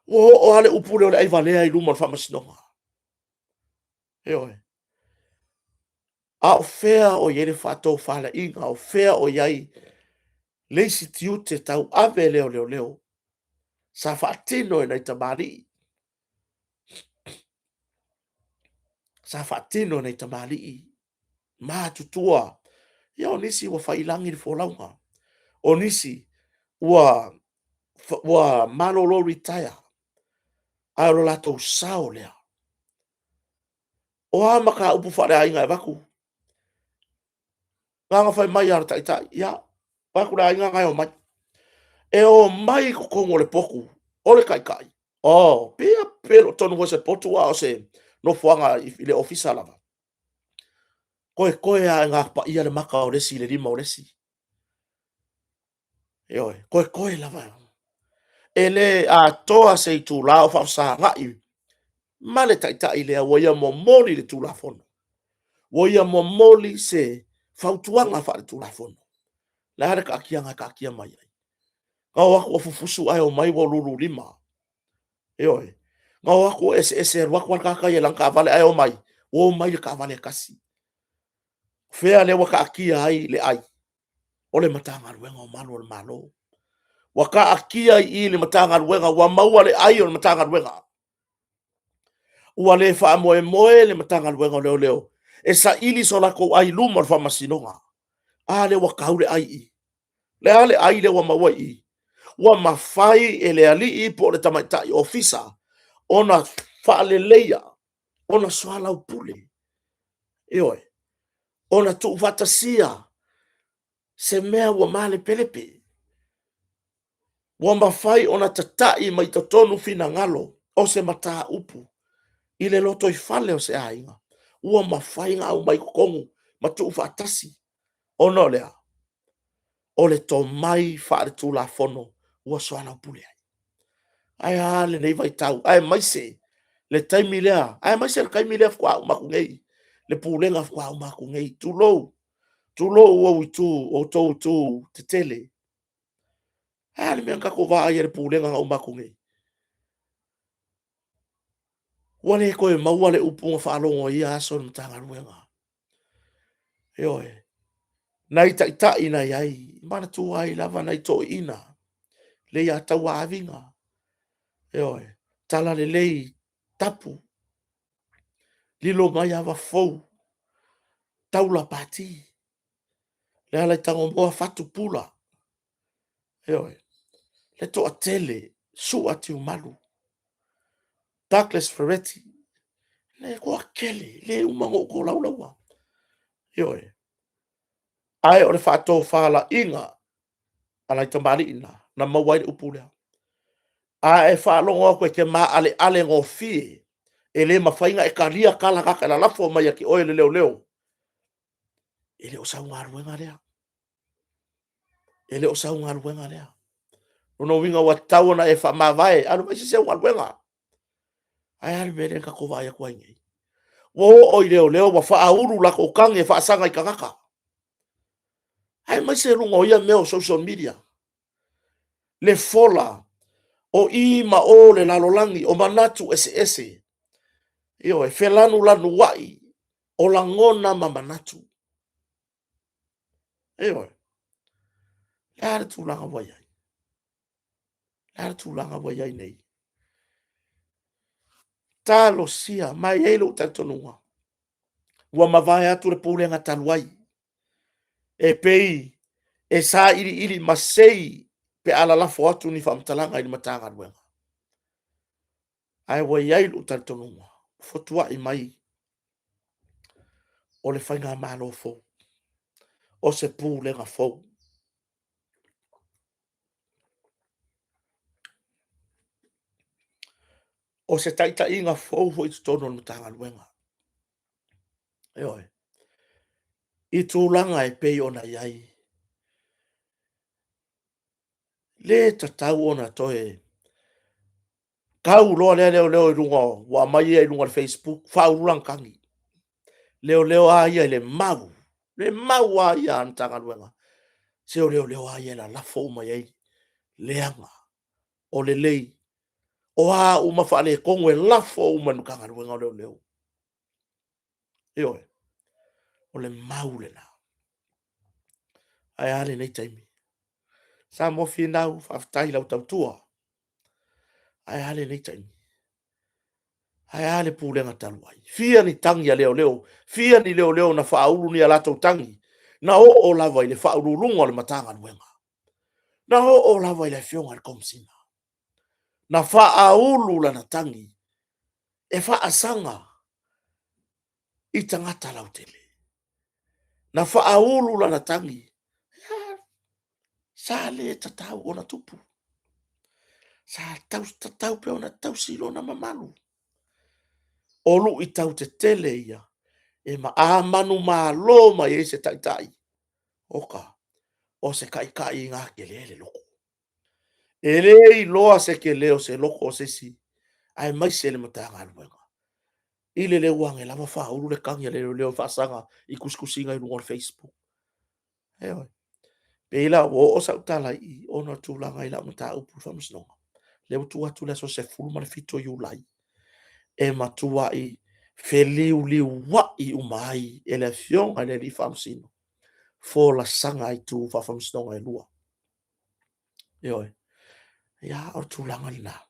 Ua oo lava le upu lea o le aivalea i luma o le faamasinoga. Ioe. A o fea o i ai le faatofalaiga? O fea o i ai le isi tiute tauave lea o leoleo sa faatino e nai tamalii, sa faatino e nai tamalii matutua. Ia o nisi ua faiilagi le folauga, o nisi ua malolo retire, ae o lo latou sao lea. O a mataupu faaleaiga e avatu, na ona fai mai lava o le taitai, ia, vaeatu le aiga lena e omai. E omai i totonu o le potu o le taitai, oh, pe le o tonu foi o se potu a o se nofoaga i le ofisa lava. Toetoe lava ina paia le mata o le isi i le lima o le isi. Ioe, toetoe lava. E le atoa se itula o faafesagai ma le taitai lea ua ia momoli le Tulafono, ua ia momoli se fautuaga faale-Tulafono. O le a le taatiaga e taatia mai ai? Na o atu ua fufusu ae omai ua lululima. Ioe. Na o atu ua eseese, e alu atu lava le tagata ia i lana taavale, ae omai, ua omai i le taavale e tasi. O fea lea ua taatia ai le ai? O le Matagaluega o Malu o le Malo. Ua taatia i i le Matagaluega, ua maua le ai o le Matagaluega. Ua le faamoemoe le Matagaluega o Leoleo e saili so latou ai i luma o le faamasinoga. A lea ua tau le ai i i. Le a le ai lea ua maua i i? Ua mafai e le alii po o le tamaitai ofisa ona faaleleia, ona soalaupule, ioe, ona tuufaatasia se mea ua malepelepe. Ua mafai ona tatai mai totonu finagalo o se mataupu i le lotoifale o se aiga, ua mafai ona aumai i totonu ma tuufaatasi. Ona o le a? O le tomai faale-Tulafono ua soalaupule ai. Ae a lenei vaitau, aemaise le taimi lea, aemaise le taimi lea faatoa uma atu nei, le pulega faatoa uma atu nei, tulou, tulou outou itu tetele. Ae a le mea na tatou vaai ai i le pulega na uma atu nei? Ua le toe maua le upu na faalogo i ia aso i le Matagaluega. Ioe. Nai taitai na i ai, manatua ai lava nai toeaiina, Leiataua Aviga, ioe, Talalelei Tapu, Lilomaiava Fou, Taula Pati, Lealaitagomoa Fatu Pula, ioe, le toatele, Sua Tiumalu, Douglas Fereti, le toatele, e le uma ona ou tolaulaua. Ioe. Ae o le faatofalaiga a nai tamalii na, na maua ai le upu lea. A e faalogo atu e te maaleale gofie, e le mafai ona e talia tala na te lalafo mai ia te oe e le leoleo, e le o sau galuega lea. E le o sau galuega lea. O lona uiga ua tatau ona e faamavae, alu fai se isi au galuega. Ae a le mea lea na tatou vaai atu ai nei? Ua oo i leoleo ua faaulu latou tagi e faasaga i tagata, aemaise luga o ia mea o social media, le fola. O i ma o le lalolagi, o manatu eseese, ioe, felanulanuai o lagona ma manatu. Ioe. Le a le tulaga ua i ai? Le a le tulaga ua i ai nei? Talosia, ma e i ai lou talitonuga, ua mavae atu le pulega talu ai, e pei e sailiili masei pe a lalafo atu ni faamatalaga i le Matagaluega. Ae ua i ai lou talitonuga, fotuai mai o le Faigamalo fou, o se Pulega fou. O se taitaiga fou foi i totonu o le Matagaluega. Ioe. I tulaga e pei ona i ai, le tatau ona toe tau loa lea leoleo i luga, ua aumai ia i luga o le Facebook, faaulu lana tagi. Leoleo lava ia i le mau, le mau lava ia a le Matagaluega, se o leoleo lava ia e lalafo uma i ai leaga, o lelei, o a uma faaletonu e lafo uma i le Matagaluega o Leoleo. Ioe, o le mau lena. Ae a lenei taimi? Samoa Finau, faafetai i lau tautua. Ae a lenei taimi? Ae a le pulega talu ai? Fia ni tagi a leoleo, fia ni leoleo na faaulu ni a latou tagi, na oo lava i le faauluuluga o le Matagaluega, na oo lava i le Afioga i le Komesina, na faaulu lana tagi e faasaga i tagata lautele. Na faaulu lana tagi, sa le tatau ona tupu. Sa tatau pea ona tausi lona mamalu. O luitau tetele ia e manumalo mai ai se taitai, oka, o se taitai ina tele le loto. E le iloa se tele o se loto o se isi, aemaise le Matagaluega. I le le ua ane lava faaulu le tagi a le leoleo e faasaga i tusitusiga i luga o le Facebook. Ioe. Pei la ua oo sau tala i i ona o tulaga i lau mataupu i le faamasinoga, lea ua tuu atu le aso 17 o Iulai e matuai feliuliuai uma ai e le Afioga i le Alii Faamasino folasaga i tu faafaamasinoga e lua. Ioe. Ia, o le tulaga lena.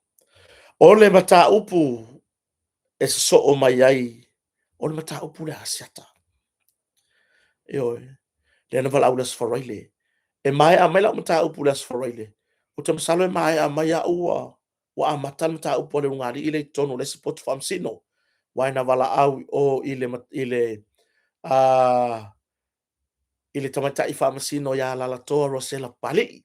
O le mataupu e sosoo mai ai, o le mataupu lea a Asiata. Ioe. Lea na valaau i le Aso Faraile. E maea mai lau mataupu i le Aso Faraile, ou te masalo e maea mai au ua ua amata le mataupu a le ulugalii lea i totonu o le isi potu faamasino, aua na valaau i o i le i le i le tamaitai faamasino ia Alalatoa Rosella Papalii,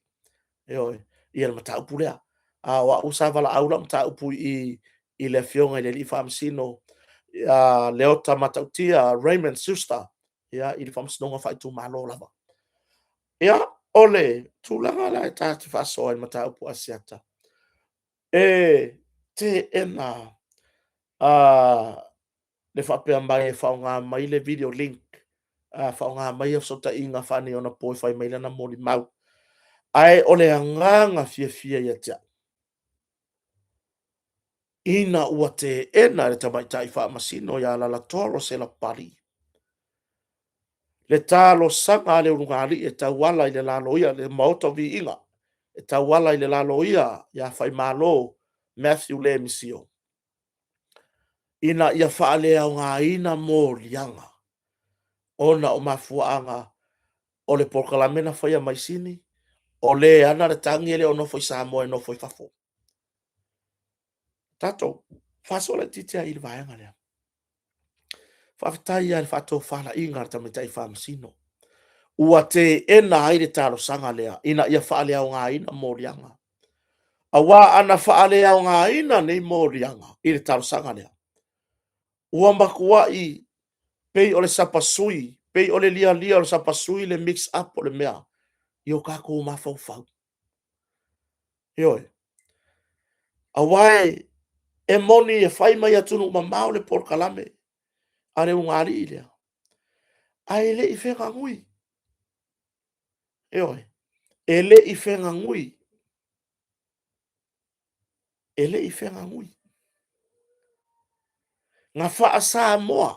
ioe, ia le mataupu lea. A o au sa valaau lau mataupu i i le Afioga i le Alii Faamasino ia Leota Matautia Raymond Schuster, ia, i le faamasinoga faaitumalo lava. Ia, o le tulaga la e ta te faasoa i le mataupu Asiata, e teena le faapea mai e faaaoga mai le video link, faaaoga mai fesootaiga faaneionapo e fai mai lana molimau. Ae o le agaga fiafia ia te au, ina ua teena e le tamaitai faamasino ia Alalatoa Rosella Papalii le talosaga a le ulugalii e tauala i le la loia, le Maota o Viiga, e tauala i le la loia ia Faimalo Matthew Le Misio, ina ia faaleaogaina moliaga ona o mafuaaga o le polokalame na faia mai Sini, o le ana le tagi e le o nofo i Samoa, e nofo i fafo. Tatou faasoa laitiiti lava i le vaega lea. Faafetai lava i le faatofalaiga a le tamaitai faamasino, ua teena ai le talosaga lea ina ia faaleaogaina moliaga. Aua ana faaleaogaina nei moliaga i le talosaga lea, ua matuai pei o le sapasui, pei o le lialia o le sapasui le mix up o le mea i o tatou mafaufau. Ioe. Aua e moni e fai mai atunuu mamao le polokalame a le ulugalii lea, ae le i feganui. Ioe, e le i feganui. E le i feagagui. Na faa-Samoa.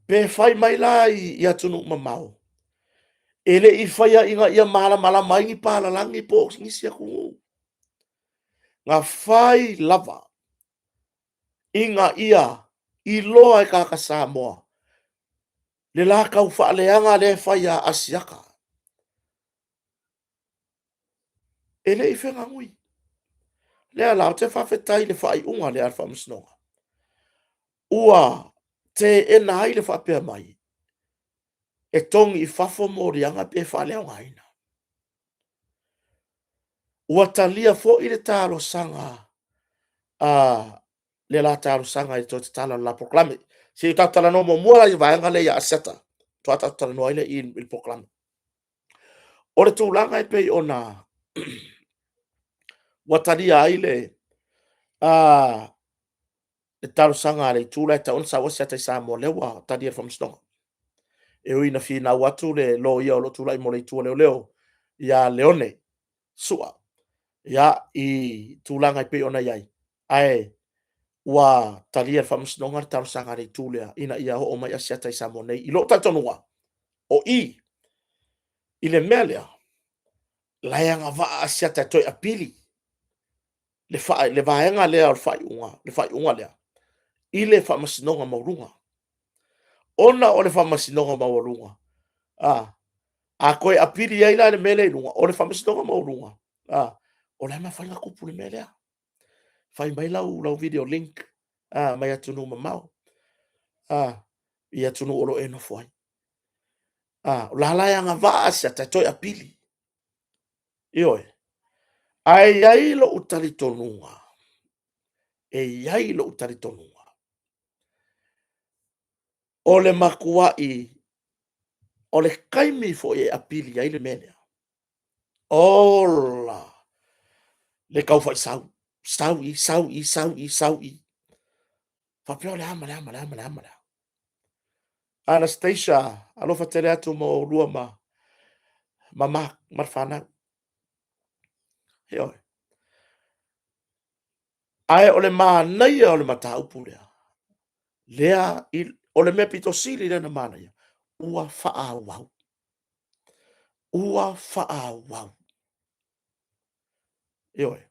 Pe fai mai la i atunuu mamao, e le i faia ina ia malamalama ai ni palalagi po o nisi atunuu. Na fai lava ina ia iloa e tagata Samoa le la taufaaleaga lea e fai ia Asiata. E le i feagagui. O lea la ou te faafetai i le faaiuga lea a le Faamasinoga, ua teena ai le faapea mai, e togi i fafo moliaga pe faaleaogaina. Ua talia foi le talosaga a le la talosaga i le toe tatala o le la polokalame. Se i tatou talanoa muamua la i le vaega lea ia Asiata, faatoa tatou talanoa ai lea i le polokalame. O le tulaga e pei ona ua talia ai le talosaga a le itu la e tatau ona sau Asiata i Samoa, lea ua talia e le Faamasinoga. E ui ina finau atu le loia o lo o tulai mo le itu a leoleo ia Leone Sua, ia, i tulaga e pei ona i ai, ae ua talia e le Faamasinoga le talosaga a le itu lea ina ia oo mai Asiata i Samoa nei. I lou talitonuga, o i i le mea lea, la e agavaa Asiata e toe apili le, fa, le vaega lea o le faaiuga, le faaiuga lea i le Faamasinoga Maualuga. Ona o le Faamasinoga Maualuga, a, a toe apili ai la le mea lea i luga, o le Faamasinoga Maualuga, a, o la e mafai ona tupu le mea lea. Fai mai lau, lau video link a, mai atunuu mamao, a, i atunuu o lo o e nofo ai. A, o la la e agavaa Asiata e toe apili. Ioe. Ae i ai lou talitonuga, e i ai lou talitonuga, o le matuai, o le taimi foi e apili ai le mea lea, ola le tau faisau, sau i, sau i, sau i, sau i. Faapea o le a ma le a ma le a ma le a ma le a. Anastasia, alofa tele atu mo oulua ma ma Mark ma le fanau. Ioe. Ae o le manaia o le mataupu lea, lea o le mea pito sili lea na manaia, ua faaauau. Ua faaauau. Ioe.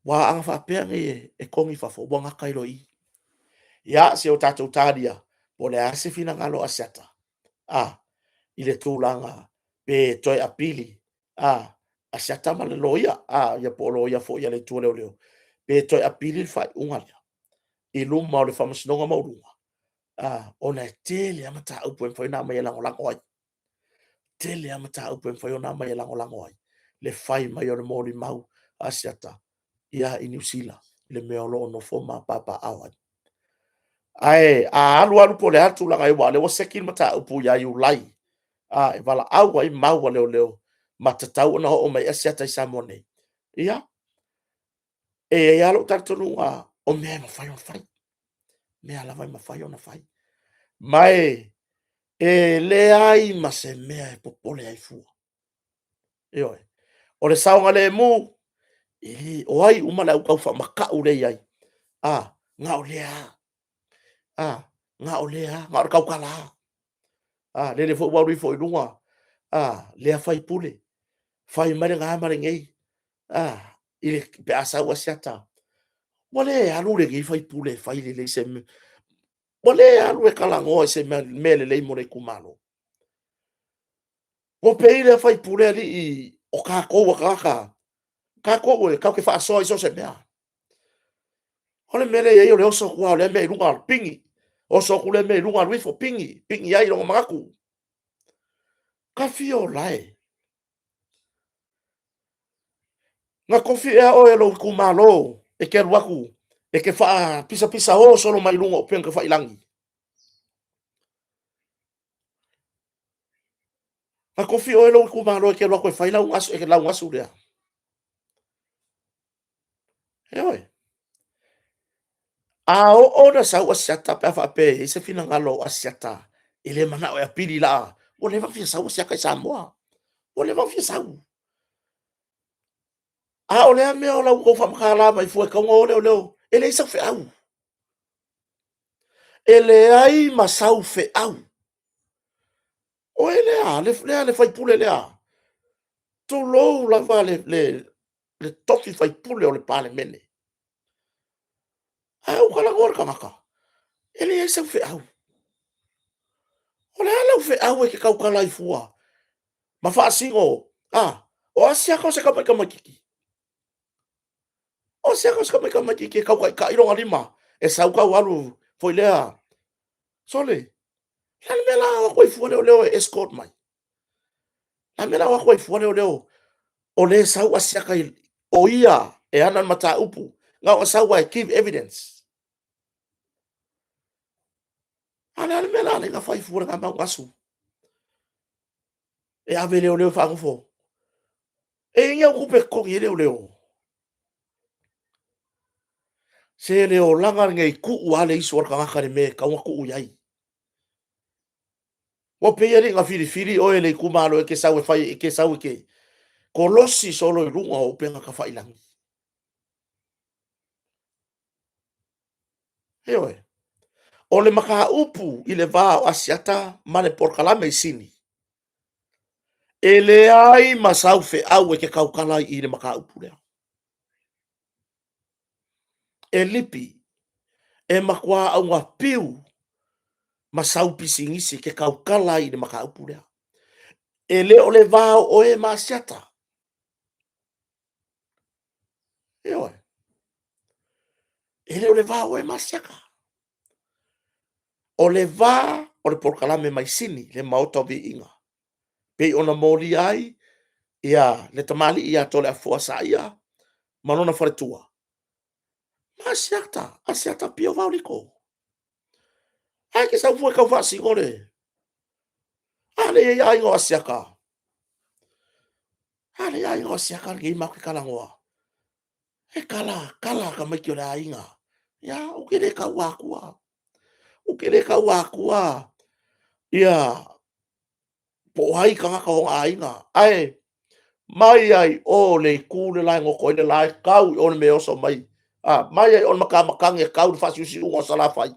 Ua ana faapea nei e togi i fafo, ua gata ai loa i i. Ia, se o tatou talia, po o le a se finagalo o Asiata, a, i le tulaga pe toe apili, a, Asiata ma le loia, a, ia po o loia foi a le Itu a Leoleo, pe toe apili le faaiuga lea i luma o le Faamasinoga Maualuga, a, ona e tele lava mataupu e mafai ona aumai e lagolago ai. Tele lava mataupu e mafai ona aumai e lagolago ai le fai mai o le molimau a Asiata ia i Niu Sila i le mea o lo o nofo ma papaaao ai. Ae a alu alu po o le a le tulaga aua o lea ua seki le mataupu ia Iulai, a, e valaau ai mau a leoleo ma tatau ona oo mai Asiata i Samoa nei. Ia, e i ai lava lou talitonuga o mea e mafai ona fai, mea lava e mafai ona fai. Ma e leai ma se mea e popole ai fua. Ioe. O le saogalemu, e le, o ai uma le au tau faamatau lea e i ai, a, na o lea lava, a, na o lea lava, na o le tautala lava. A, lele foi ua alu ifo i luga, a, lea faipule, fai mai lena ma lenei, a, i le, pe a sau Asiata, ua le alu lenei faipule e fai lelei se mea, ua le alu e talanoa i se mea lelei mo le itumalo. Ua pei lea faipule alii o tatou o tagata, tatou e tatou te faasoa i so o se mea. O le mea lea e i ai o le oso atu lava o lea mea i luga, pigi, oso atu lea mea i luga alu ifo, pigi, pigi ai lona manatu. Ta fia ola e. Na tofi ea oe e lou itumalo e te alu atu e te faapisapisao solo mai luga o upega tafailagi? Na tofi oe e lou itumalo e te alu atu e fai lau gasu, lau gasu lea. Ioe. A oo na sau Asiata pe a faapea e i ai se finagalo o Asiata e le manao e apili la, ua leva ona fia sau Asiata i Samoa. Ua leva ona fia sau. A o le a mea o lau tou faamatala mai fua e tatau ona o leoleo, e leai sau feau. E leai ma sau feau. Oe lea, lea le faipule lea. Tulou lava le tofi faipule o le Palemene. Ae ou talanoa i le tagata, e leai sau feau. O le a lau feau e te tautala ai fua ma faasino? A, o Asiata o se tamai tamaititi? O Asiata o se tamai tamaititi e tau taitai lona lima e sau tau alu foi lea. Sole, o le a le mea o le a o atu ai fua leoleo e escort mai? O le a le mea o le a o atu ai fua leoleo o lea e sau Asiata o ia e ana le mataupu, na ona sau lava e give evidence. A o le a le mea na ala ai ona fai fua lena mau gasu? E ave leoleo e faanofo. E i ai ni au tupe e totogi ai leoleo? Se le olaga lenei, tuu lava le isu a le tagata i le mea e tatau ona tuu i ai. Ua pei e le i na filifili oe e le itumalo e te sau e fai, e te sau e te kolosi solo i luga o upega tafailagi. Ioe. O le mataupu i le va o Asiata ma le polokalame i Sini, e leai ma sau feau e te tautala ai i le mataupu lea. E lipi, e matua augapiu ma sau pisinisi e te tautala ai i le mataupu lea. E le o le va o oe ma Asiata. Ioe. E le o le va o oe ma Asiata. O le va o le polokalame mai Sini, le Maota o Viiga, pei ona molia ai ia le tamalii ia Toleafoa Saia ma lona faletua, ma Asiata, Asiata Pio Vaoliko. Ae te sau fua e tau faasino le... A lea e i ai aiga o Asiata. A lea e aiga o Asiata lenei matou te talanoa. E kala, kala tamaiti o le aiga. Ia, ou te le taua atua. Ou te le taua atua ia po o ai tagata o ona aiga. Ae mai lava i o le itu le la e goto ai le la e tau i o le mea e oso mai. A, mai lava i o le matamatagi e tau i le faasiusiuga o Salafai.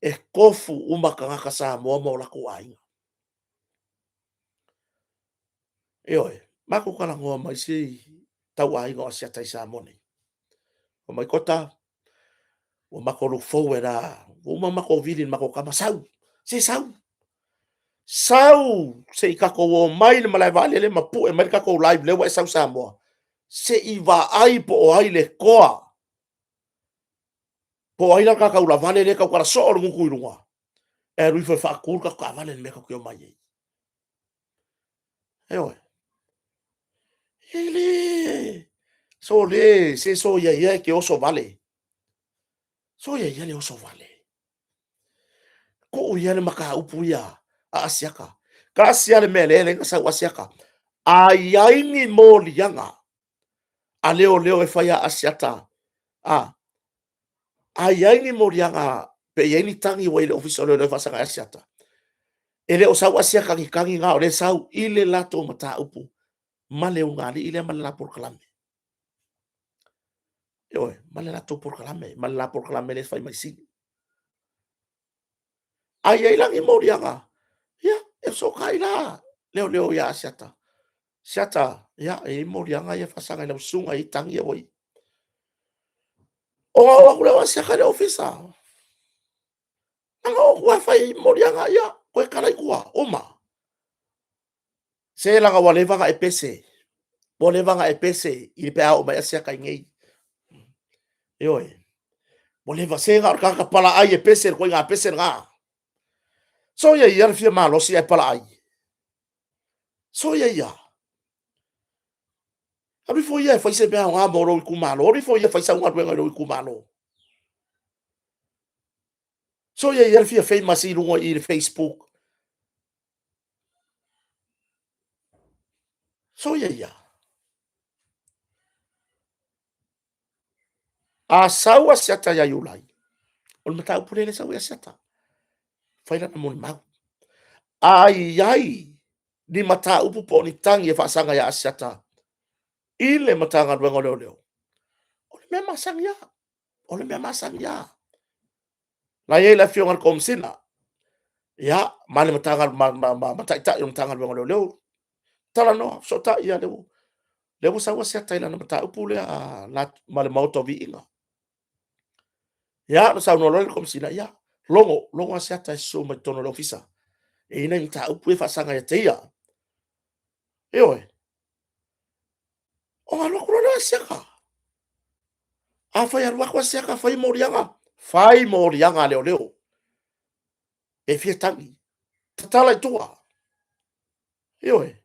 E tofu uma tagata Samoa ma o latou aiga. Ioe, matou talanoa ma isi tauaiga o Asiata i Samoa nei. Fai mai, Kota, ua matou look forward lava, ua uma ona matou vili i le matou tama, sau, se sau, sau se i tatou omai i le malae vaalele ma pue mai le tatou live lea ua e sau i Samoa, se i vaai po o ai le toa, po o ai la ta taulavale lea e tautala soo le gutu i luga, e alu ifo e faatu le tatou taavale i le mea tatou te omai ai. Ioe. E le sole, se soia ia e te oso vale. Soia ia le oso vale. Tuu ia le mataupu ia a Asiata. Tasi lava le mea lea e sau Asiata. A i ai ni moliaga a leoleo e fai a Asiata, a, a i ai ni moliaga pe i ai ni tagi ua i le Ofisa o Leoleo e faasaga i Asiata, e le o sau Asiata ni tagi na, o lea e sau i le latou mataupu ma le ulugalii lea ma le la polokalame. Ioe, ma le latou polokalame, ma le la polokalame lea e fai mai Sini. A i ai la ni moliaga, ia, e fesootai la leoleo ia Asiata. Asiata, ia, e i ai moliaga ia e faasaga i lau susuga, e i ai tagi ia ua i. Ona oo atu lea o Asiata i le ofisa. Ana oo atu lava fai moliaga, ia, toe tala i tua, uma. Se leaga ua leva ona e pese, ua leva ona e pese i pe a oo mai Asiata i inei. Ioe, ua leva, se na o le tagata palaai e pese, le ituaiga pese lena. Soia ia le fia malosi ae palaai. Soia ia. Alu ifo ia e fai se mea aoga mo lou itumalo, alu ifo ia e fai sau galuega i lou itumalo. Soia ia le fia famous i luga i le Facebook. Soia ia. A sau Asiata ia Iulai, o le mataupu lea e sau i Asiata. Fai lana molimau. A i ai ni mataupu po o ni tagi e faasaga ia Asiata i le Matagaluega o Leoleo, o le mea masani lava, o le mea masani lava. La e i ai le afioga i le Komesina, ia, ma le ma taitai o le Matagaluega o Leoleo, talanoa, fesootai, ia, lea ua sau Asiata i lana mataupu lea ma le Maota o Viiga. Ia, ona saunoa loa lea o le Komesina, ia, logo, logo Asiata e susu mai totonu o le ofisa, e i ai nai mataupu ia e faasaga ia te ia. Ioe. Ona alu atu loa lea o Asiata. Afai e alu atu Asiata fai moliaga, fai moliaga a leoleo e fia tagi, tatala i tua. Ioe.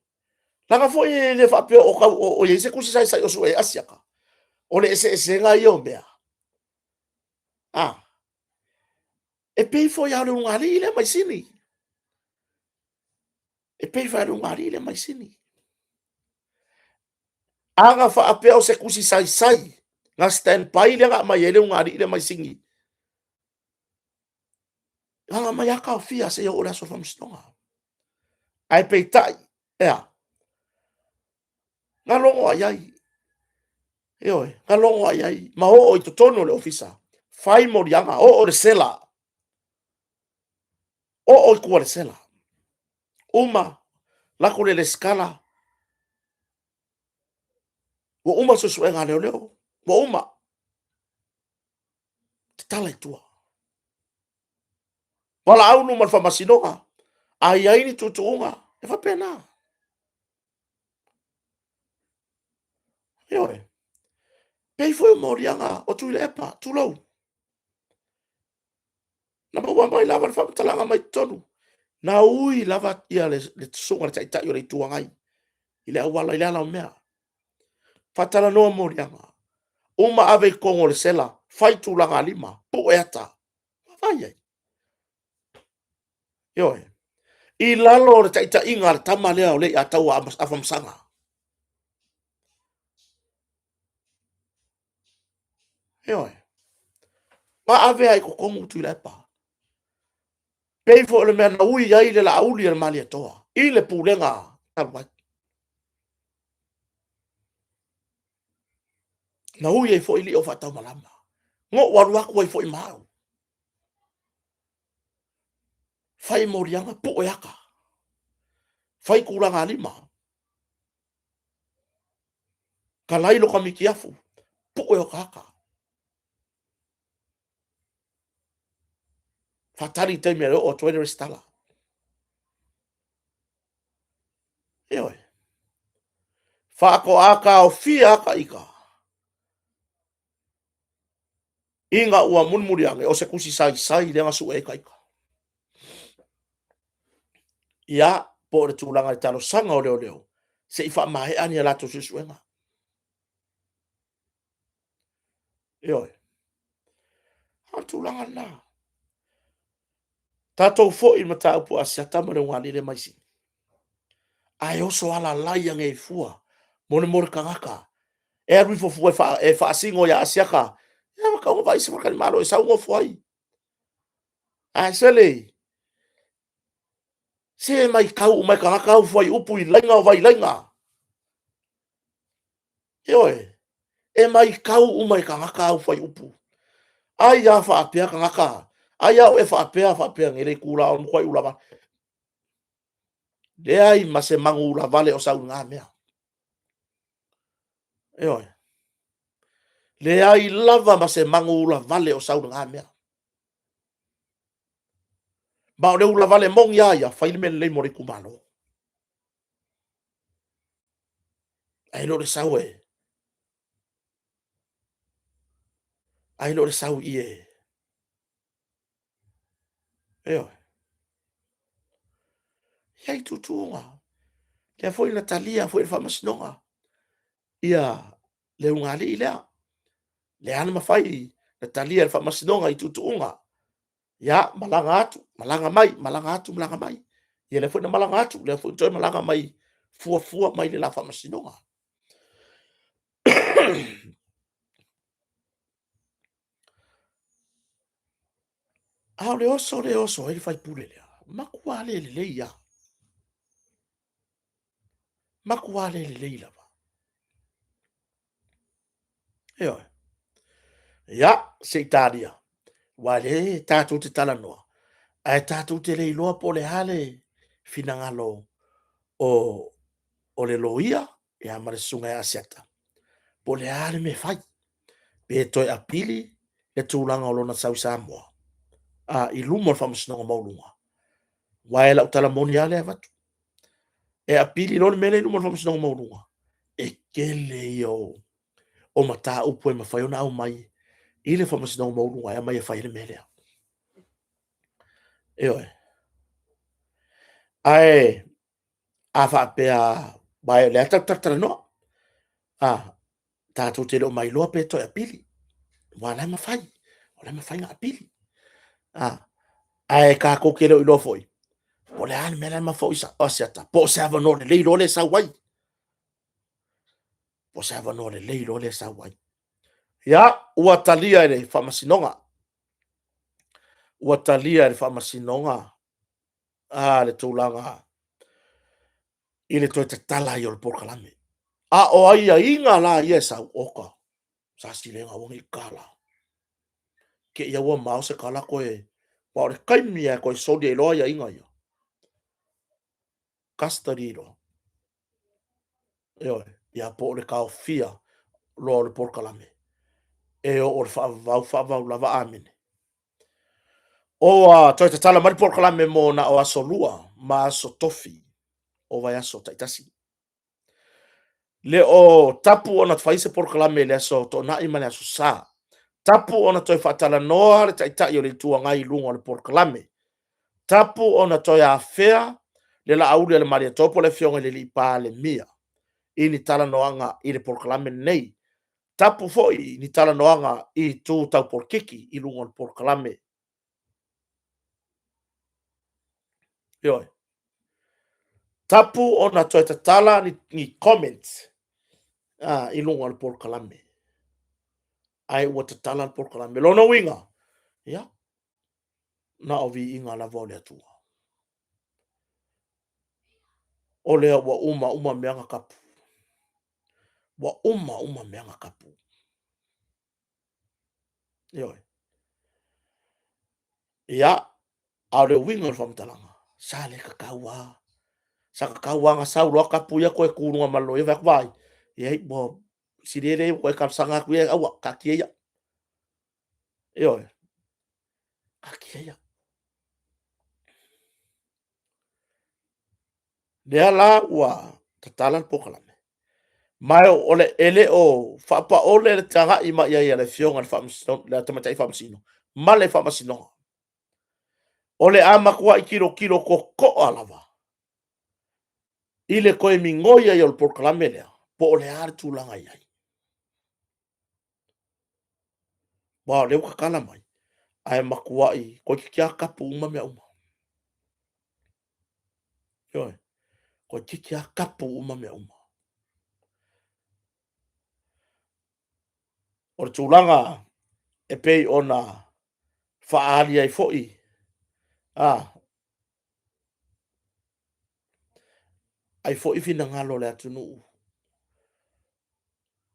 Leaga foi e le faapea o tau o i ai se tusi saisai o sue ai Asiata. O le eseesega ia o mea. A, e pei foi lava o le ulugalii lea mai Sini. E pei foi lava o le ulugalii lea mai Sini. A na faapea o se tusi saisai na stand by lea na aumai ai le ulugalii lea mai Sini, na ona aumai lava taofia seia oo i le aso o le faamasinoga. Ae peitai, e a? Na logo lava i ai, ioe, na logo lava i ai ma oo i totonu o le ofisa, fai moliaga, oo i le sela, oo i tua i le sela. Uma, alu atu le resitala, ua uma le suesuega a leoleo, ua uma, tatala i tua. Valaau luma o le faamasinoga, a i ai ni tuutuuga, e faapena. Ioe. E pei foi o moliaga o Tuilaepa, tulou. Na maua mai lava le faamatalaga mai totonu, na ui lava le susuga i le Taitai o le Itu Agai i le auala, i le ala o mea. Faatalanoa moliaga, uma ave i totonu o le sela, fai tulagalima, pue ata. Vaai i ai? Ioe. I lalo o le taitaiga a le tama lea o Leiataua Afamasaga. Ioe. Na ave lava i totonu Tuilaepa. Pei foi o le mea na ui ai le Laauli a le Malietoa i le pulega talu ai. Na ui ai foi lio faataumalama. Na ou alu atu ai foi ma au. Fai moliaga, pue ata, fai tulagalima, talai lota mitiafu, pue ota ata. Faatali i le taimi e oo atu ai le resitala. Ioe. Faatoa taofia ata ita ina ua mulimuli ane o se tusi saisai lea na sue ai ta ita. Ia, po o le tulaga i le talosaga o leoleo, se i faamaea ni a latou suesuega. Ioe. O le tulaga lena. Tatou foi i le mataupu a Asiata ma le ulugalii mai Sini. Ae oso alalai ane ai fua mo le mo le tagata e alu ifo fua e faasino ia Asiata. Ia ua tatau ona vaai se faletalimalo e sau nofo ai. Ae sele, se matau uma e tagata au fuaiupu i laina o vailaina. Ioe, e matau uma e tagata au fuaiupu. Ai lava faapea tagata, ai lava oe faapea faapea nei le itula o matuai ula vale. Leai ma se manu ulavale o sau i na mea. Ioe. Leai lava ma se manu ulavale o sau i na mea. Ma o le ulavale moni lava ia, fai le mea lelei mo le itumalo. Ae le o le sau e, ae le o le sau i e. Ioe. E i ai tuutuuga. Lea foi na talia foi e le Faamasinoga ia le ulugalii lea. Lea na mafai ona talia e le Faamasinoga i tuutuuga. Ia, malaga atu, malaga mai, malaga atu, malaga mai. Ia lea foi na malaga atu, lea foi na toe malaga mai, fuafua mai le la Faamasinoga. A o le oso lea e oso ai le faipule lea, matua le lelei lava. Matua le lelei lava. Ioe. Ia, se i talia. Aua o lea tatou te talanoa, ae tatou te le iloa po o le a le finagalo o, o le loia ia ma le susuga ia Asiata, po o le a le mea e fai. Pe toe apili le tulaga o lona sau i Samoa a, i luma o le Faamasinoga Maualuga. Aua o lau tala moni lava lea e avatu. E apili loa le mea lea i luma o le Faamasinoga Maualuga, e tele ia o, o mataupu e mafai ona aumai i le Faamasinoga Maualuga e aumai e fai ai le mea lea. Ioe. Ae a faapea, aua o lea tatou te talatalanoa, a, tatou te le o mailoa pe toe apili, aua o la e mafai, o la e mafai ona apili. A, ae tatou te le o iloa foi, po o le a le mea la e mafaufau o Asiata, po o se avanoa lelei loa lea e sau ai. Po o se avanoa lelei loa lea e sau ai. Ia, ua talia e le Faamasinoga. Ua talia e le Faamasinoga a le tulaga i le toe tatala ai o le polokalame. A o aiaiga la ia e sau, oka, sa silega aua ne i tatala. Te i ua mao se tala toe, aua o le taimi lava e toe soli ai loa aiaiga ia. Custody loa. Ioe, ia po o le taofia loa o le polokalame e oo i le faavavau, faavavau lava, amene. Ua toe tatala mai le polokalame mo na o aso lua ma aso tofi o vaiaso taitasi. Le o tapu ona fai se polokalame i le aso Toonai ma le aso Sa. Tapu ona toe faatalanoa le Taitai o le Itu Agai i luga o le polokalame. Tapu ona toe afea le Laauli a le Malietoa po o le Afioga i le Alii Palemia i ni talanoaga i le polokalame lenei. Tapu foi ni talanoaga i itu tau polokiki i luga o le polokalame. Ioe. Tapu ona toe tatala ni, ni comments i luga o le polokalame. Ae ua tatala le polokalame. Lona uiga, ia, na o viiga lava o le Atua. O lea ua uma uma mea na tapu. Ua uma uma mea na tapu. Ioe. Ia, a o le uiga o le faamatalaga, sa le tatau lava. Sa tatau lava ona sau loa tapu ia toe tu i luga ma le loia fai atu, vaai, ia ua sili ia ua toe talosaga atu ia, aua, taatia ia. Ioe, taatia ia. Lea la ua tatala le polokalame, ma o le, e le o faapaole le tagai mai ai a le Afioga i le Faamasino, le Tamaitai Faamasino ma le Faamasinoga. O le a matuai tilotilo totoa lava i le toe migoi ai o le polokalame lea, po o le a le tulaga e i ai. Aua o lea ua tatala mai, ae matuai toeitiiti lava tapu uma mea uma. Ioe, toeitiiti lava tapu uma mea uma. O le tulaga e pei ona faaali ai foi a ai foi finagalo o le atunuu,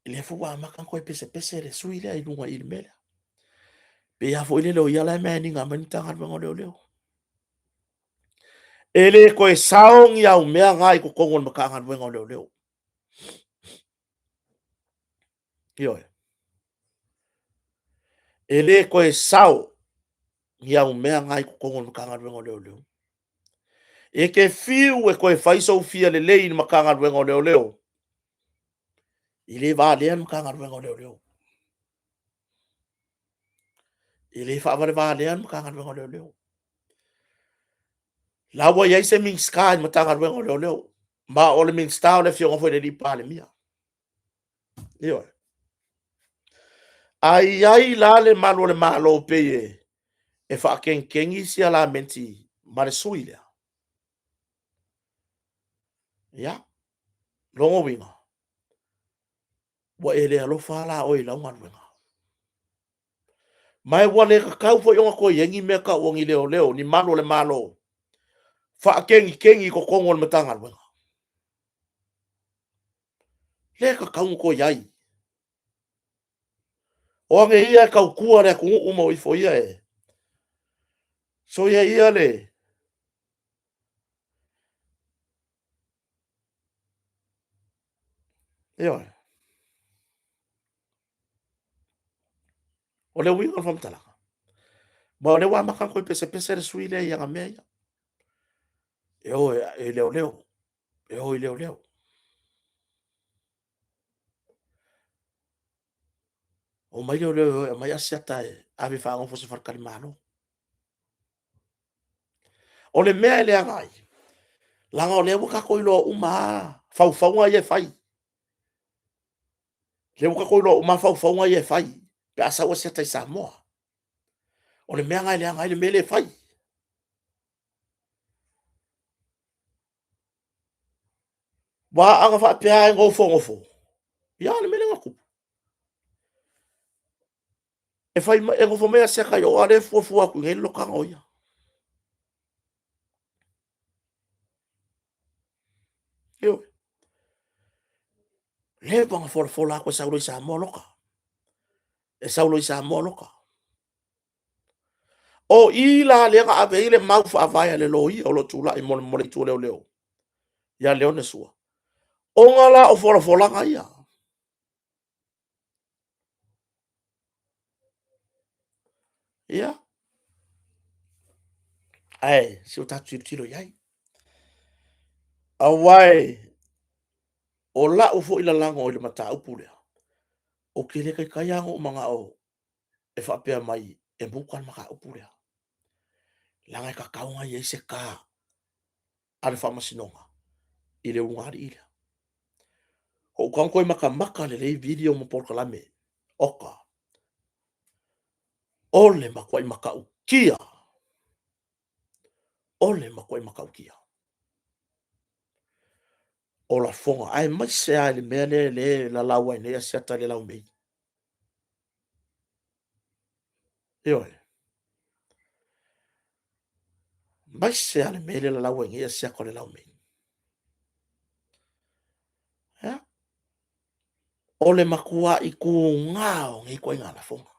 lea foi ua amata ona toe pesepese le sui lea i luga i le mea lea. Pei lava foi lele o ia la e manning mai le Matagaluega o Leoleo. E le toe sao ni au mea na i totonu o le Matagaluega o Leoleo. Ioe. E le toe sao ni au mea na i totonu o le Matagaluega o Leoleo. E te fiu e toe fai sou fia lelei i le Matagaluega o Leoleo, e le valea le Matagaluega o Leoleo. E le faavalevalea le Matagaluega o Leoleo. La ua i ai se Minisita i le Matagaluega o Leoleo, ma o le Minisita o le Afioga foi i le Alii Palemia. Ioe. A i ai la le malu o le Malo pei e, e faakegikegi sia lamenti ma le sui lea, ia, lona uiga, ua e le alofa la oe i lau galuega. Ma ua le tatau foi ona toe i ai ni mea tau o ni leoleo, ni malu o le Malo, faakegikegi i totonu o le Matagaluega. Le tatau ona toe i ai. O age ia e tautua le atunuu ma o ifo ia e soia ia le Ioe. O le uiga o le faamatalaga, ma o lea ua amata ona toe pesepese le sui lea i ana mea ia. E o i leoleo, e o i leoleo. Omai leoleo e o e aumai Asiata e ave e faanofo i se faletalimalo. O le mea e leaga ai, leaga o lea ua tatou iloa uma lava faufauga ia e fai. O lea ua tatou iloa uma lava faufauga ia e fai pe a sau Asiata i Samoa. O le mea lena e leaga ai le mea lea e fai. Aua ana faapea lava e nofonofo, ia o le mea lea na tupu, e nofo mai Asiata i o, a o lea e fuafua atu i inei le lokaga o ia. Ioe. Leva ona folafola atu e sau loa i Samoa loka. E sau loa i Samoa loka. O i la lea na ave ai le mau faavae a le loia o lo o tulai mo le itu o leoleo ia Leone Sua, ona la o folafolaga ia. Ia, ae se i o tatou tilotilo i ai. Aua o lau foi lalago i le mataupu lea, ou te le taitai lava ona ou manao e faapea mai e muta le mataupu lea, leaga e tatau ona i ai se ta a le Faamasinoga i le ulugalii lea. Ou tago toe matamata lelei video ma polokalame, oka, o le matuai matautia, o le matuai matautia o lafoga, aemaise lava i le mea lea e lalau ai nei Asiata i le laumei. Ioe. Aemaise lava le mea lea e lalau ai nei Asiata o le laumei. Ia. O le matuai tuga o nei ituaiga lafoga.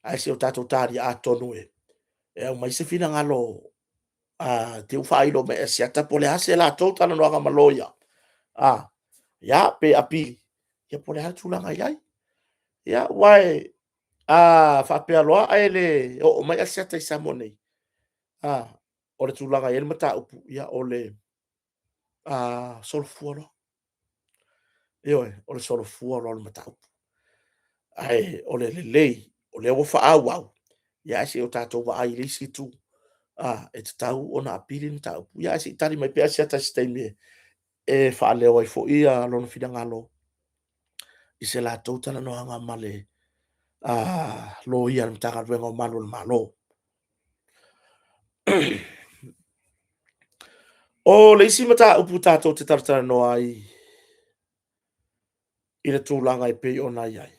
Ae se i o tatou talia atonu e aumai se finagalo a te i ua faailo mai e Asiata po o le a se latou talanoaga ma loia, a, ia, pe apili, ia po o le a le tulaga e i ai. Ia, aua a faapea loa ae le oo mai Asiata i Samoa nei, a, o le tulaga e i ai le mataupu, ia o le solofua loa. Ioe, o le solofua loa o le mataupu. Ae o le lelei, o lea ua faaauau, ia ae se i o tatou vaai i le isi itu, e tatau ona apili le mataupu. Ia ae se i tali mai pea Asiata i se taimi e faaleo ai foi lona finagalo i se latou talanoaga ma le loia a le Matagaluega o Malu o le Malo. O le isi mataupu tatou te talatalanoa ai i le tulaga e pei ona i ai,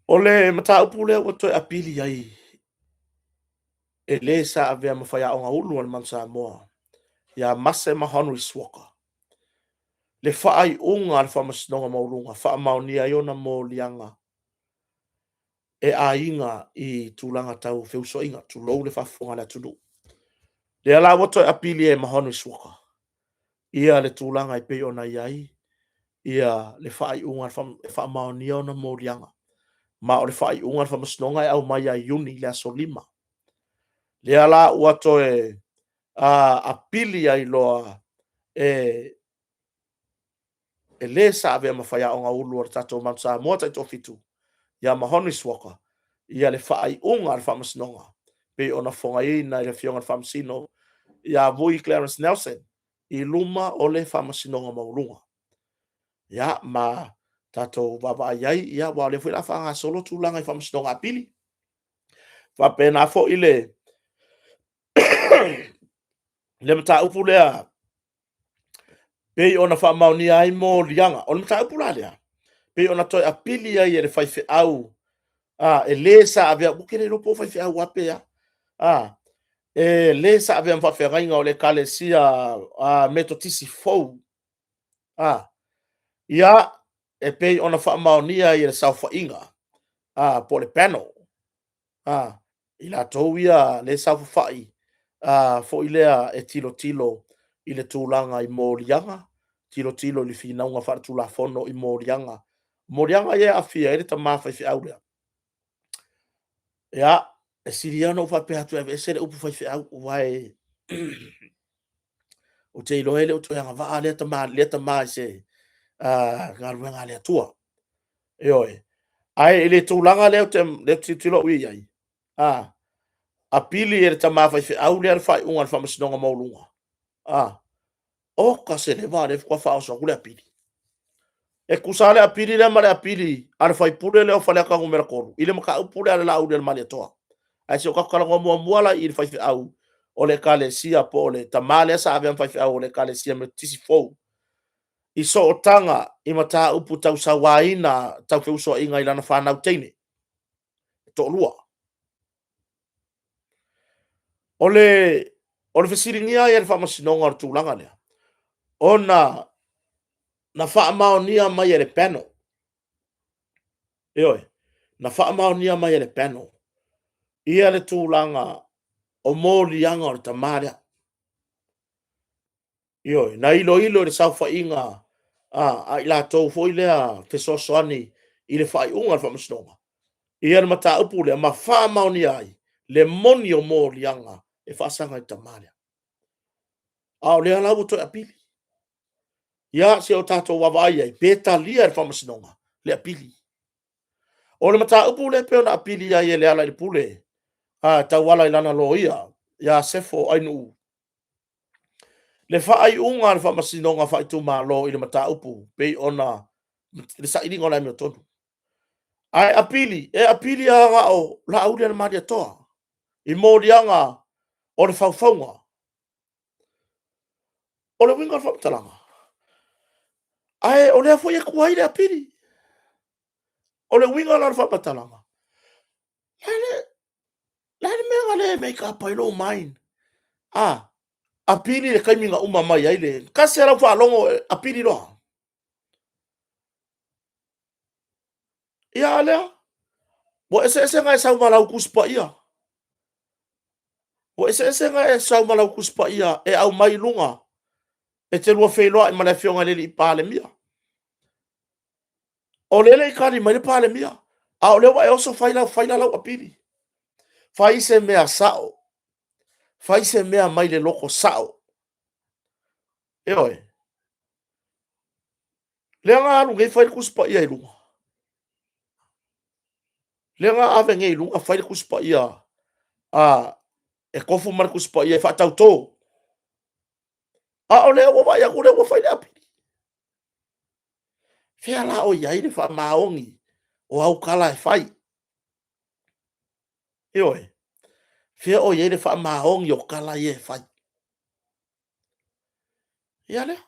o le mataupu lea ua toe apili ai e le sa avea ma faiaoga ulu a le Manu Samoa ia Mase Mahonri Swalker, le faaiuga a le Faamasinoga Maualuga faamaonia ai ona moliaga e aiga i tulaga tau feusuaiga, tulou le faafofoga a le atunuu. Lea la ua toe apili e Mahonri Swalker ia le tulaga e pei ona i ai ia le faaiuga e faamaonia ona moliaga. Ma o le faaiuga a le Faamasinoga e aumai ia Iuni i le aso 5. Lea la ua toe apili ai loa e le sa avea ma faiaoga ulu o le tatou Manu Samoa Taitoafitu ia Mahonri Swalker ia le faaiuga a le Faamasinoga pei ona fofogaina e le Afioga i le Faamasino ia Vui Clarence Nelson i luma o le Faamasinoga Maualuga. Ia, ma tatou vaavaai ai, ia, aua o lea foi o le a faagasolo tulaga i Faamasinoga Apili. Faapena foi le le mataupu lea pei ona faamaonia ai moliaga. O le mataupu la lea, pei ona toe apili ai e le faifeau e le sa avea, ou te le iloa po o faifeau lava pe a, E le sa avea ma faafeagaiga o le Ekalesia Metotisi fou. A, ia, e pei ona faamaonia ai e le saofaiga, a, po o le panel, a, i latou ia le saofafai a, foi lea e tilotilo i le tulaga i moliaga, tilotilo i le finauga faaletulafono i moliaga. Moliaga ia e aafia ai le tama faifeau lea. Ia, e sili ia ona ou faapea atu e aveese le upu faifeau, aua e ou te iloa e le o toe agavaa lea tama, lea tama i se galuega a le Atua. Ioe. Ae i le tulaga lea ou te, lea ou te tilotilo au i ai, a, apili e le tama faifeau lea le faaiuga a le Faamasinoga Maualuga. A, oka se leva o lea faatoa faaoso atu le apili. E tusa lava le apili lea ma le apili a le faipule lea o Faleata Nu.3 i le mataupu lea a le Laaulialemalietoa. Ae se i o tatou talanoa muamua la i le faifeau o le Ekalesia po o le tama lea sa avea ma faifeau o le Ekalesia Metotisi fou i sootaga i mataupu tau sauaina, tau feusuaiga i lana fanau teine e toalua. O le, o le fesiligia ai e le Faamasinoga o le tulaga lea, ona na faamaonia mai e le panel, ioe, na faamaonia mai e le panel ia le tulaga o moliaga o le tama lea. Ioe, na iloilo i le saofaiga a, a i latou foi lea fesoasoani i le faaiuga a le faamasinoga, ia le mataupu lea ma faamaonia ai le moni o moliaga e faasaga i le tama lea. A o lea la ua toe apili. Ia, se i o tatou vaavaai i ai, pe talia e le faamasinoga le apili. O le mataupu lea e pei ona apili ai e Lealailepule a, e tauala i lana loia ia Sefo Ainuu, le faaiuga a le Faamasinoga Faaitumalo i le mataupu pei ona le sailiga o le amiotonu. Ae apili, e apili lava na o Laaulialemalietoa i moliaga o le faufauga. O le uiga o le faamatalaga, ae o lea foi e tuai le apili. O le uiga la o le faamatalaga, le a le mea na le make up ai lou mind? A, apili le taimi na uma mai ai le tasi lava lau faalogo e apili loa. Ia a lea, ua eseese ona e sau ma lau Tusi Paia. Ua eseese ona e sau ma lau Tusi Paia e aumai i luga e te lua feiloai ma le Afioga i le Palemia. O lea e le i tali mai le Palemia, a o lea ua e oso fai lau faila lau apili. Fai se mea sao, fai se mea mai le loto sao. Ioe. Lea na alu nei fai le Tusi Paia i luga. Lea na ave nei i luga fai le Tusi Paia a e tofu ma le Tusi Paia e faatauto. A o lea ua vaai atu lea ua fai le apili. Fea la o i ai le faamaoni o au tala e fai? Ioe. Fea o i ai le faamaoni o tala ia e fai? Ia lea.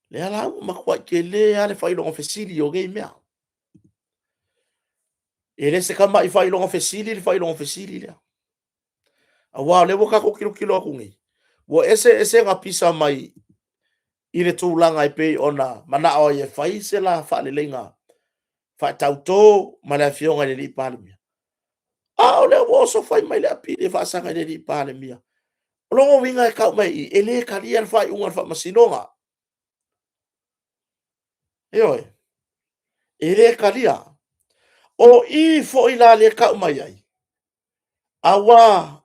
Lea la ua matuai tele lava le faailoga fesili o nei mea. E le se tamai faailoga fesili le faailoga fesili lea. Aua o lea ua tatou tilotilo atu nei, ua eseese na pisa mai i le tulaga e pei ona manao ai e fai se la faaleleiga faatauto ma le afioga i le alii Palemia. A o lea ua oso fai mai le apili e faasaga i le alii Palemia. O lona uiga e tau mai i i, e le talia le faaiuga a le faamasinoga. Ioe, e le talia. O i foi la lea e tau mai ai, aua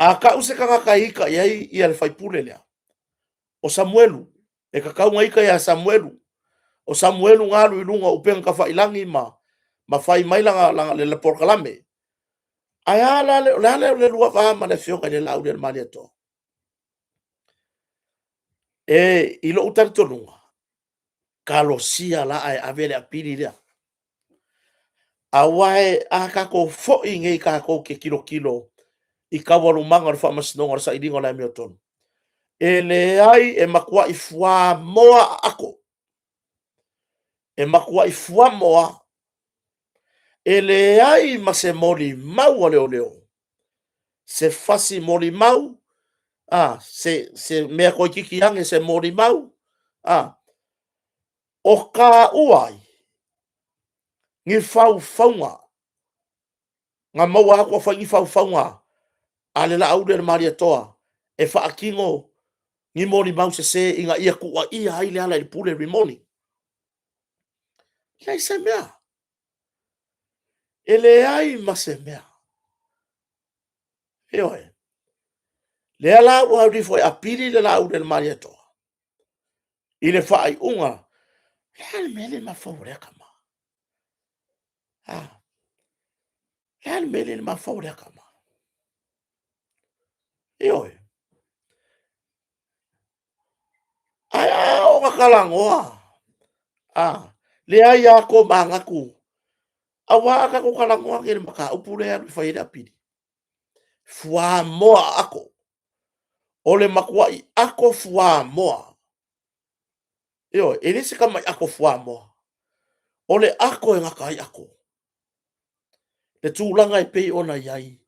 a tau se tagata e ita i ai ia le faipule lea, o Samuelu, e tatau ona ita ia Samuelu. O Samuelu na alu i luga o upega tafailagi ma, ma fai mai lana, lana, le polokalame. Ae a la le, o le a le, le lua va ma le afioga i le Laaulialemalietoa? E, i lou talitonuga, talosia la ae ave le apili lea. Aua a tatou foi nei tatou te tilotilo i taualumaga o le faamasinoga o le sailiga o le amiotonu, e leai, e matuai fuamoa aako, e matuai fuamoa, e leai ma se molimau a leoleo. Se fasi molimau, a, se mea toeitiiti ane se molimau, a, o taua ai ni faufauga na maua atu o fai ni faufauga a le Laauli a le Malietoa e faatino ni molimau sese ina ia tuuaia ai Lealailepule Rimoni. E leai se mea. E leai ma se mea. Ioe. Lea la ua alu ifo e apili le Laauli a le Malietoa i le faaiuga. O le a le mea lea e mafaufau ai lea tama? A, o le a le mea lea e mafaufau ai lea tama? Ioe. Ae a oo ina talanoa, a, leai lava tomanatu, aua a tatou talanoa nei i le mataupu lea e alu e fai ai le apili, fuamoa ato, o le matuai ato fuamoa. Ioe, e le se tamai ato fuamoa, o le ato e gata ai ato. Le tulaga e pei ona i ai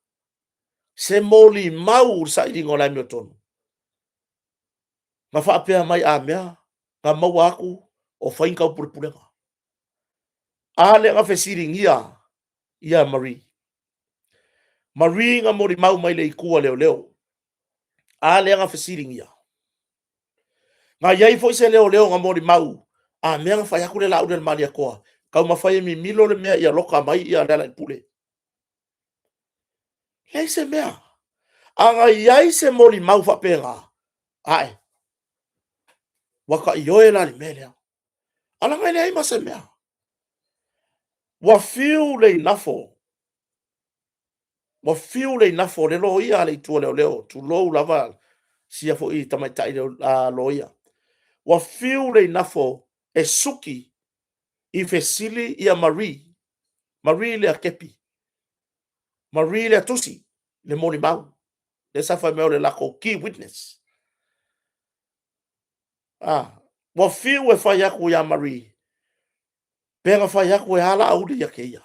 se molimau i le sailiga o le amiotonu, na faapea mai a mea, na maua atu o fai ni taupulepulega. A lea na fesiligia ia Marie. Marie na molimau mai le itu a leoleo. A lea na fesiligia. Na i ai foi se leoleo na molimau, a mea na fai atu le Laauli a le Malietoa, taumafai e mimilo le mea ia loka mai Lealailepule. Leai se mea. A na i ai se molimau faapena, ae, ua ta ioe la i le mea lea. Ae leaga e leai ma se mea. Ua fiu le inafo, ua fiu le inafo le loia a le itu a leoleo, tulou lava sia foi tamaitai loia. Ua fiu le inafo e suki i fesili ia Marie, Marie lea Kepi, Marie lea tusi le molimau, lea sa fai mai o le latou key witness. Ah, ua fiu e fai atu ia Marie, pe na fai atu e a Laauli ia te ia.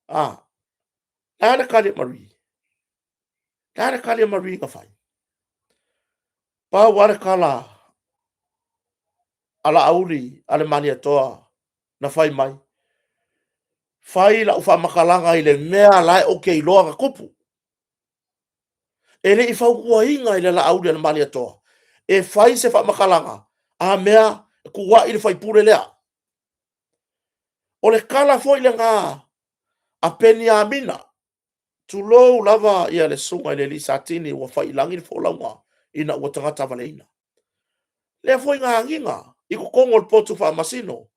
Ah, le a le tali a Marie? Le a le tali a Marie na fai? Pau lava le tala a Laauli a le Malietoa na fai mai, fai lau faamatalaga i le mea la e ou te iloa na tupu. E le i fautuaina e le Laauli a le Malietoa e fai se faamatalaga a mea e tuuai le faipule lea. O le tala foi lena a Peniamina, tulou lava ia le susuga i le alii Satini ua fai i lagi le folauga ina ua tagata valeina. Lea foi na agiga i totonu o le potu faamasino,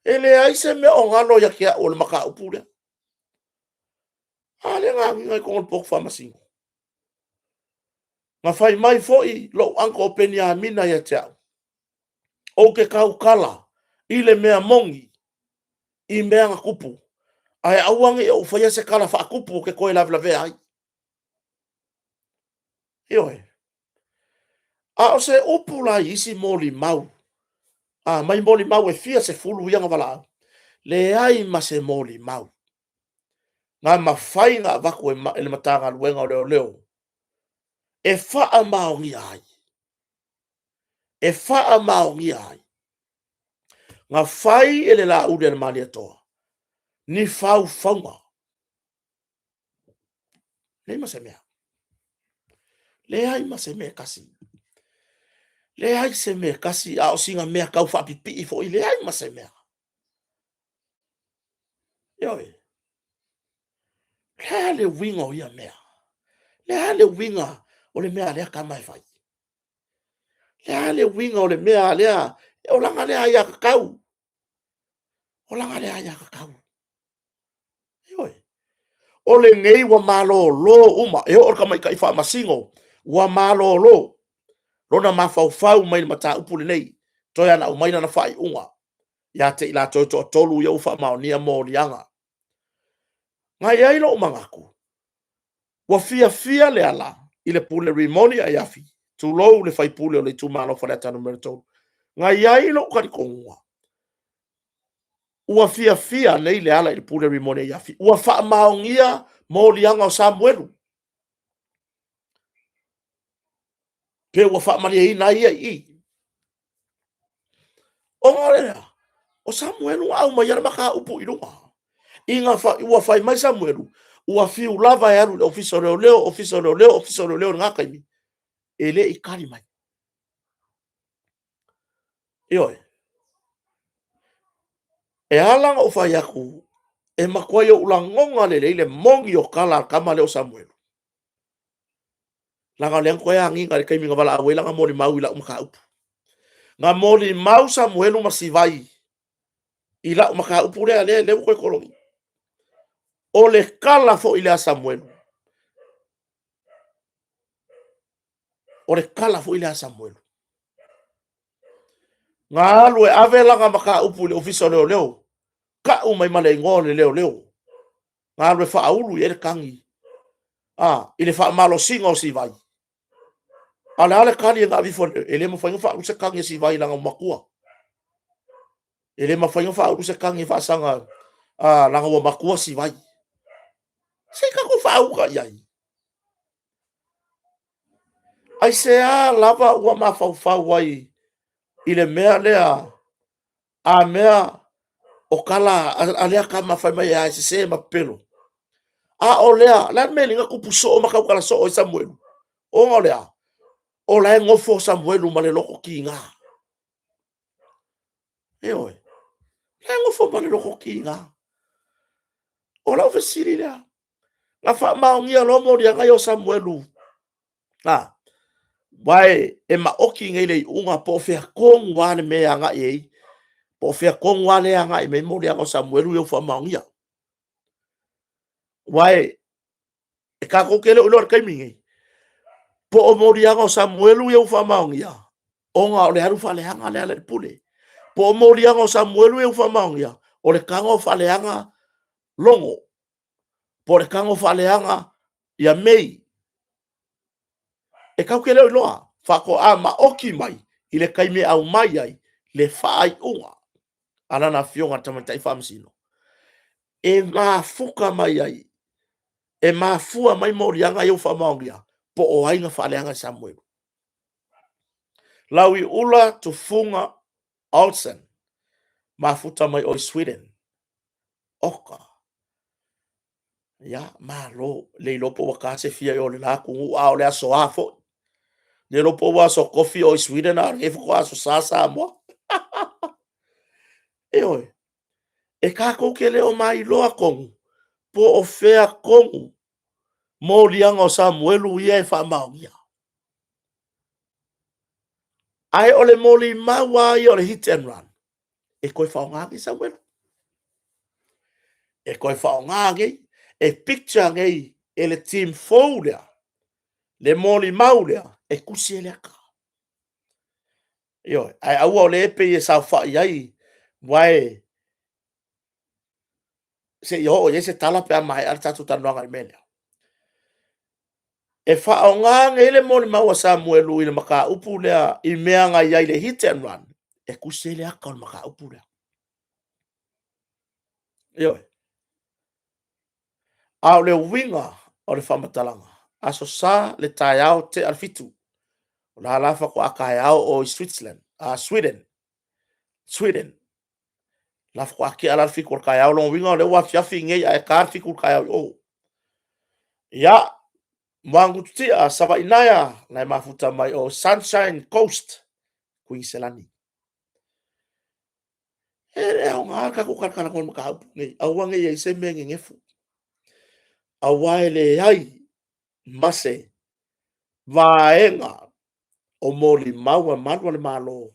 e leai se mea o galo ia te au o le mataupu lea. A lea na agiga i totonu o le potu faamasino. Na fai mai foi lou uncle o Peniamina ia te au, ou te tautala i le mea moni i mea na tupu, ae aua ne i ou faia se tala faatupu ou te toe lavelavea ai. Ioe. A o se upu la i isi molimau, a mai molimau e fia sefulu ia na valaau, leai ma se molimau na mafai ona avatu e le Matagaluega o Leoleo e faamaonia ai, e faamaonia ai na fai e le Laauli a le Malietoa ni faufauga. Leai ma se mea. Leai ma se mea e tasi. Leai se mea e tasi, a o sina mea tau faapipii foi, leai ma se mea. Ioe. Le a le uiga o ia mea? Le a le uiga o le mea a lea tama e fai? Le a le uiga o le mea a lea, o lana lea aiatatau. O lana lea aiatatau. Ioe. O lenei ua malolo uma, e oo i le tamaitai faamasino, ua malolo lona mafaufau mai le mataupu lenei, toe ana aumai lana faaiuga ia te i latou e toatolu ia ua faamaonia moliaga. Na i ai lou manatu, ua fiafia Leala i le pule Rimoni Aiafi, tulou le faipule o le itumalo Faleata Nu.3. Na i ai lou talitonuga, ua fiafia nei Leala i le pule Rimoni Aiafi, ua faamaonia moliaga o Samuelu. Pe ua faamalieina ai ia i i. Ona o lea, o Samuelu na aumaia le mataupu i luga. Ina fa, ua fai mai Samuelu, ua fiu lava e alu i le Ofisa o Leoleo, Ofisa o Leoleo, Ofisa o Leoleo i lena taimi, e le i tali mai. Ioe. E ala ona ou fai atu, e matuai ou lagona lelei le moni o tala a le tama lea o Samuelu. Leaga o lea na toe agiga i le taimi na valaau ai lana molimau i lau mataupu. Na molimau Samuelu ma Sivai i lau mataupu lea, lea ua toe tologi. O le tala foi lea a Samuelu, o le tala foi lea a Samuelu. Na alu e ave lana mataupu i le Ofisa o Leoleo, tau mai ma le igoa o le leoleo. Na alu e faaulu i ai le tagi a, i le faamalosiga o Sivai. A o le a le tali na aveifo? E le mafai ona faaulu se tagi a Sivai leaga ua matua. E le mafai ona faaulu se tagi e faasaga a, leaga ua matua Sivai. Se i tatou faauta i ai. Aisea lava ua mafaufau ai i le mea lea a mea o tala a lea tama fai mai e sese ma pepelo? A o lea, le a le mea e na tupu soo ma tautala soo ai Samuelu? Ona o le a? O la e nofo Samuelu ma le loto tiga. Ioe. La e nofo ma le loto tiga. O lau fesili lea, na faamaonia loa moliaga ia o Samuelu, a, aua e maoti nei le iuga po o fea tonu lava le mea e agai ai, po o fea tonu lava lea e agai mai ai moliaga o Samuelu ia ua faamaonia. Aua e tatou te le o iloa i le taimi lenei, po o moliaga o Samuelu ia ua faamaonia, ona o le alu faaleaga lea a le pule. Po o moliaga o Samuelu ia ua faamaonia, o le tago faaleaga logo, po o le tago faaleaga ia Mei. E tatou te le o iloa, faatoa maoti mai i le taimi e aumai ai le faaiuga a lana afioga i le Tamaitai Faamasino, e mafuta mai ai, e mafua mai moliaga ia ua faamaonia, po o ai na faaleaga i Samuelu. Lauiula Tufuga Olsen, mafuta mai o i Sweden. Oka. Ia, malo. Le iloa po ua ta se fia i o le la atunuu, a o le aso a foi. Le iloa po ua aso tofi o i Sweden, a o lenei faatoa aso Sa Samoa. Ioe, e tatou te le o mailoa tonu po o fea tonu moliaga o Samuelu ia e faamaonia. Ae o le molimau lava ia o le hit and run, e toe faaaoga nei Samuelu. E toe faaaoga nei, e picture nei e le team fou lea, le molimau lea, e tusi ai le ata. Ioe, ae aua o lea e pei e saofai ai, aua e seia oo i ai se tala pe a maea le tatou talanoaga i le mea lea. E faaaoga nei le molimau a Samuelu i le mataupu lea i mea na i ai i le hit and run, e tusi ai le ata o le mataupu lea. Ioe. A o le uiga o le faamatalaga, Aso Sa le taeao tea le 7. O la la faatoa taeao o i Switzerland, Sweden. Sweden. La faatoa tea la le 7 o le taeao, lona uiga o lea ua afiafi nei ae ta le 7 o le taeao i o. Ia, Muagututia, Savaii Naea, la e mafuta mai o Sunshine Coast, Kuiniselani. E le aoga le tatou talatalanoa i le mataupu lenei, aua ne i i ai se mea e nenefu. Aua e leai ma se vaega o molimau a malu a le Malo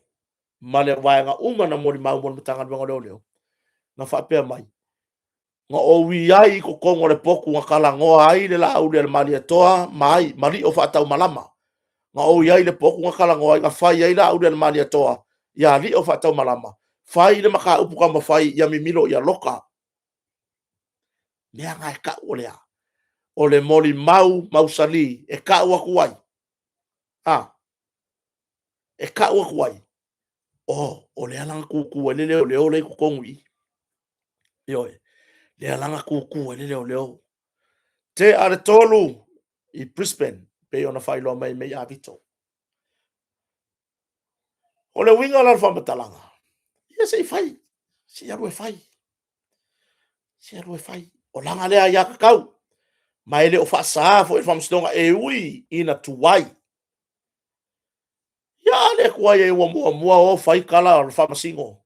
ma le vaega uma na molimau mo le Matagaluega o Leoleo, na faapea mai, na ou i ai i totonu o le potu na talanoa ai le Laauli a le Malietoa ma ai, ma Lio Faataumalama. Na ou i ai i le potu na talanoa ai, na fai ai Laauli a le Malietoa ia Lio Faataumalama, fai le mataupu taumafai ia mimilo ia loka. Mea na e tau o le a? O le molimau mausali e tau atu ai. A, e tau atu ai, oh, o lea la na tutu ai le leoleo lea i totonu i i. Ioe, lea la na tutu ai le leoleo. Tea le 3 i Brisbane, pei ona faailoa mai e Mei Avito. O le uiga la o le faamatalaga, ia se i fai, se i alu e fai, se i alu e fai. O lana lea aiatatau, ma e le o faasaā foi e le Faamasinoga e ui ina tuai. Ia a le tuai ai ua muamua o fai tala o le Faamasino,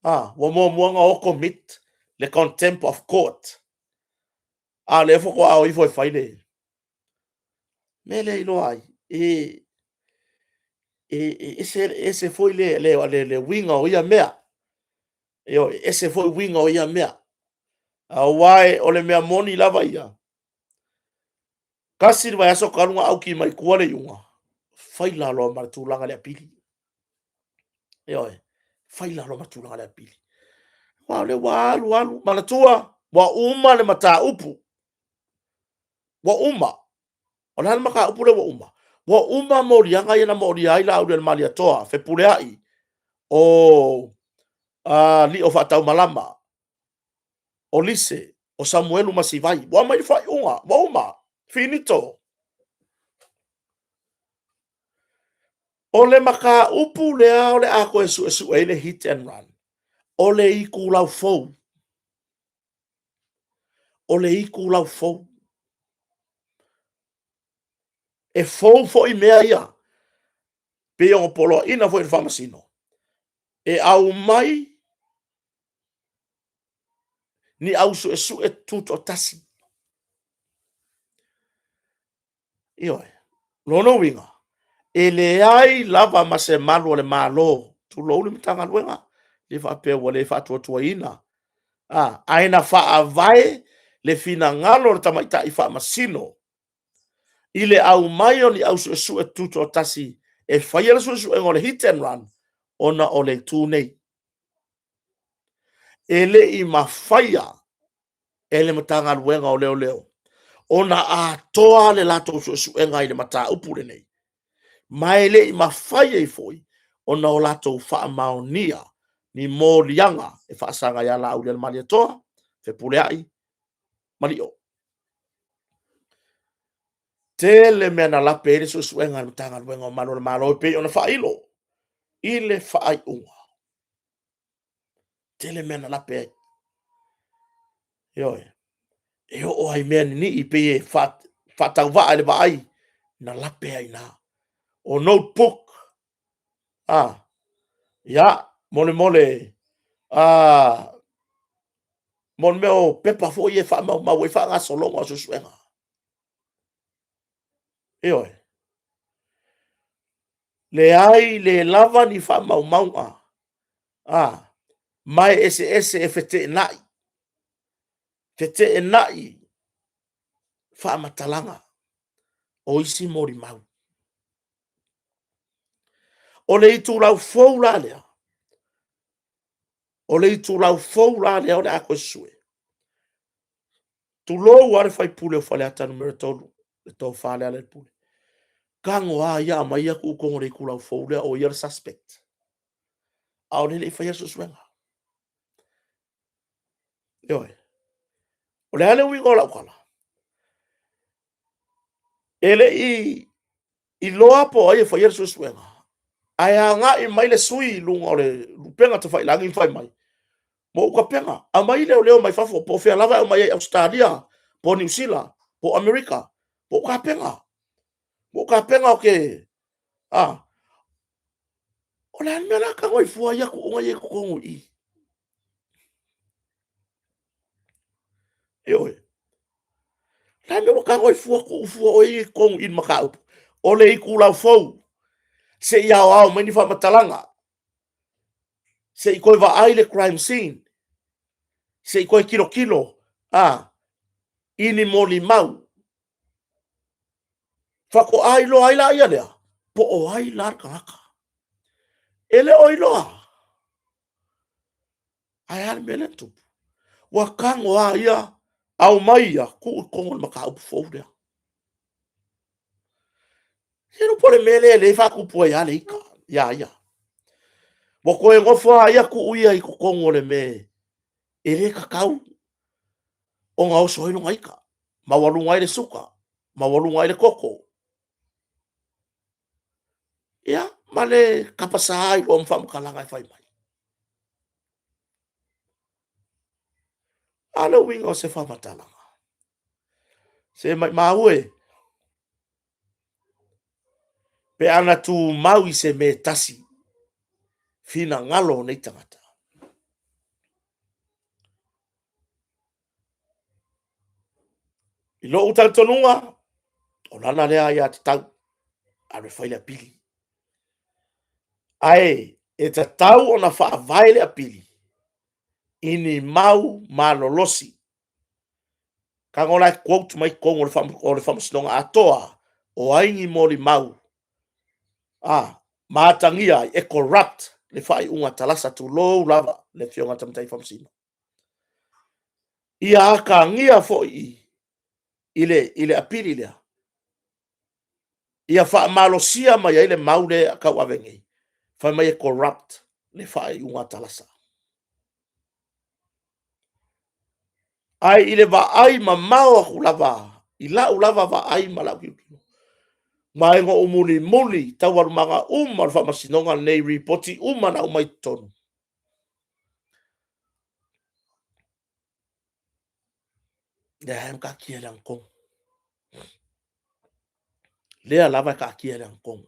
a, ua muamua ona o commit le contempt of court, a o lea faatoa o ifo e fai le mea lea e iloa ai, e ese foi le uiga o ia mea. Ioe, e ese foi uiga o ia mea. Aua o le mea moni lava ia, tasi le vaiaso talu ona auki mai tua le iuga, faila loa ma le tulaga i le apili. Ioe, faila loa ma le tulaga i le apili. Aua o lea ua alu alu, manatua, ua uma le mataupu. Ua uma. O le a le mataupu lea ua uma? Ua uma moliaga ia na molia ai Laaulialemalietoa, Fepuleai, o alii o Faataumalama, o Lise, o Samuelu ma Sivai. Ua aumai le faaiuga, ua uma, finito. O le mataupu lea o le a toe suesue ai le hit and run, o le itulau fou. O le itulau fou. E fou foi mea ia, pei ona poloaiina foi e le Faamasino, e aumai ni au suesue tutoatasi. Ioe. Lona uiga, e leai lava ma se malu o le Malo, tulou le Matagaluega, le faapea ua le faatuatuaina, a, ae na faavae le finagalo o le tamaitai faamasino i le aumai o ni au suesue tutoatasi e faia le suesuega o le hit and run ona o le itu nei. E le i mafaia e le Matagaluega o Leoleo ona atoa le latou suesuega i le mataupu lenei, ma e le i mafai ai foi ona o latou faamaonia ni moliaga e faasaga ia Laaulialemalietoa, Fepuleai ma Lio. Tele mea na lape ai le suesuega a le Matagaluega o Malu o le Malo e pei ona faailo i le faaiuga. Tele mea na lape ai. Ioe. E oo lava i mea ninii pei e faatauvaa i le vaai, na lape ai i ina. O notebook, a, ia, mo le mea o pepa foi ia e faamaumau ai faagasologa o suesuega. Ioe. Leai, le lava ni faamaumauga, a, ma e eseese e feteenai, feteenai faamatalaga o isi molimau. O le itulau fou la lea, o le itulau fou la lea o le a toe sue, tulou lava le sui usufono o Faleata Nu.3, le tofa lea Lealailepule, tago lava ia aumai ia tuu i totonu o le itulau fou lea o ia le suspect, a o lea e le i faia le suesuega. Ioe. O le a le uiga o lau tala? E le i iloa po o ai e faia le suesuega, ae agai mai le sui i luga o le upega tafailagi ma fai mai, ua ou tapena, aumai leoleo mai fafo, po o fea lava e aumai ai, Ausetalia, po o Niu Sila, po o Amerika, ua ou tapena, ua ou tapena ou te... a. O le a le mea o le a tago ai fua ia tuuga ia i totonu i i? Ioe. O le a le mea ua tago ai fua tuu fua oe ia i totonu i i le mataupu? O le itulau fou, se i aoao mai ni faamatalaga, se i toe vaai le crime scene, se i toe tilotilo a, i ni molimau. Faatoa iloa ai lea lea, po o ai la le tagata. E le o iloa. Ae a le mea lea na tupu? Ua tago lava ia, aumai ia, tuu i totonu o le mataupu fou lea. E le iloa po o le mea lea e faatupu ai lava le ita ia ia. Ua toe nofo lava ia tuu ia i totonu o le mea e le tatau ona oso ai lona ita, maualuga ai le suka, maualuga ai le toto. Ia, ma le tapasa ai loa ma faamatalaga e fai mai. A le uiga o se faamatalaga, se maumau e, pe ana tumau i se mea e tasi finagalo o nei tagata. I lou talitonuga, o lana lea aiatatau, alu e fai le apili. Ae e tatau ona faavae le apili i ni mau malolosi. Tago la e quote mai totonu o le Faamasinoga atoa, o ai ni molimau a ma atagia ai e corrupt le faaiuga a Talasa, tulou lava le Afioga i le Tamaitai Faamasino. Ia atagia foi i le apili lea, ia faamalosia mai ai le mau lea e tauave nei, fai mai e corrupt le faaiuga a Talasa. Ae i le vaai mamao atu lava, i lau lava vaai ma lau tilotilo, ma na ou mulimuli i taualumaga uma o le faamasinoga lenei i lipoti uma na aumai i totonu, lea lava e taatia i le amiotonu. Lea lava e taatia i le amiotonu.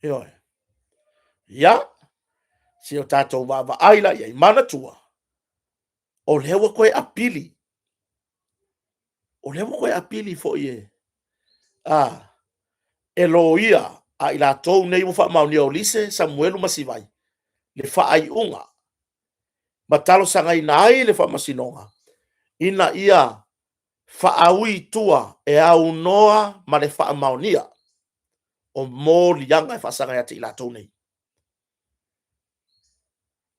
Ioe. Ia, se i o tatou vaavaai la i ai, manatua, o lea ua toe apili, o lea ua toe apili foi e, a, e loia a i latou nei ua faamaonia o Lise, Samuelu ma Sivai, le faaiuga ma talosagaina ai le Faamasinoga ina ia faaui i tua e aunoa ma le faamaonia o moliaga e faasaga ia te i latou nei.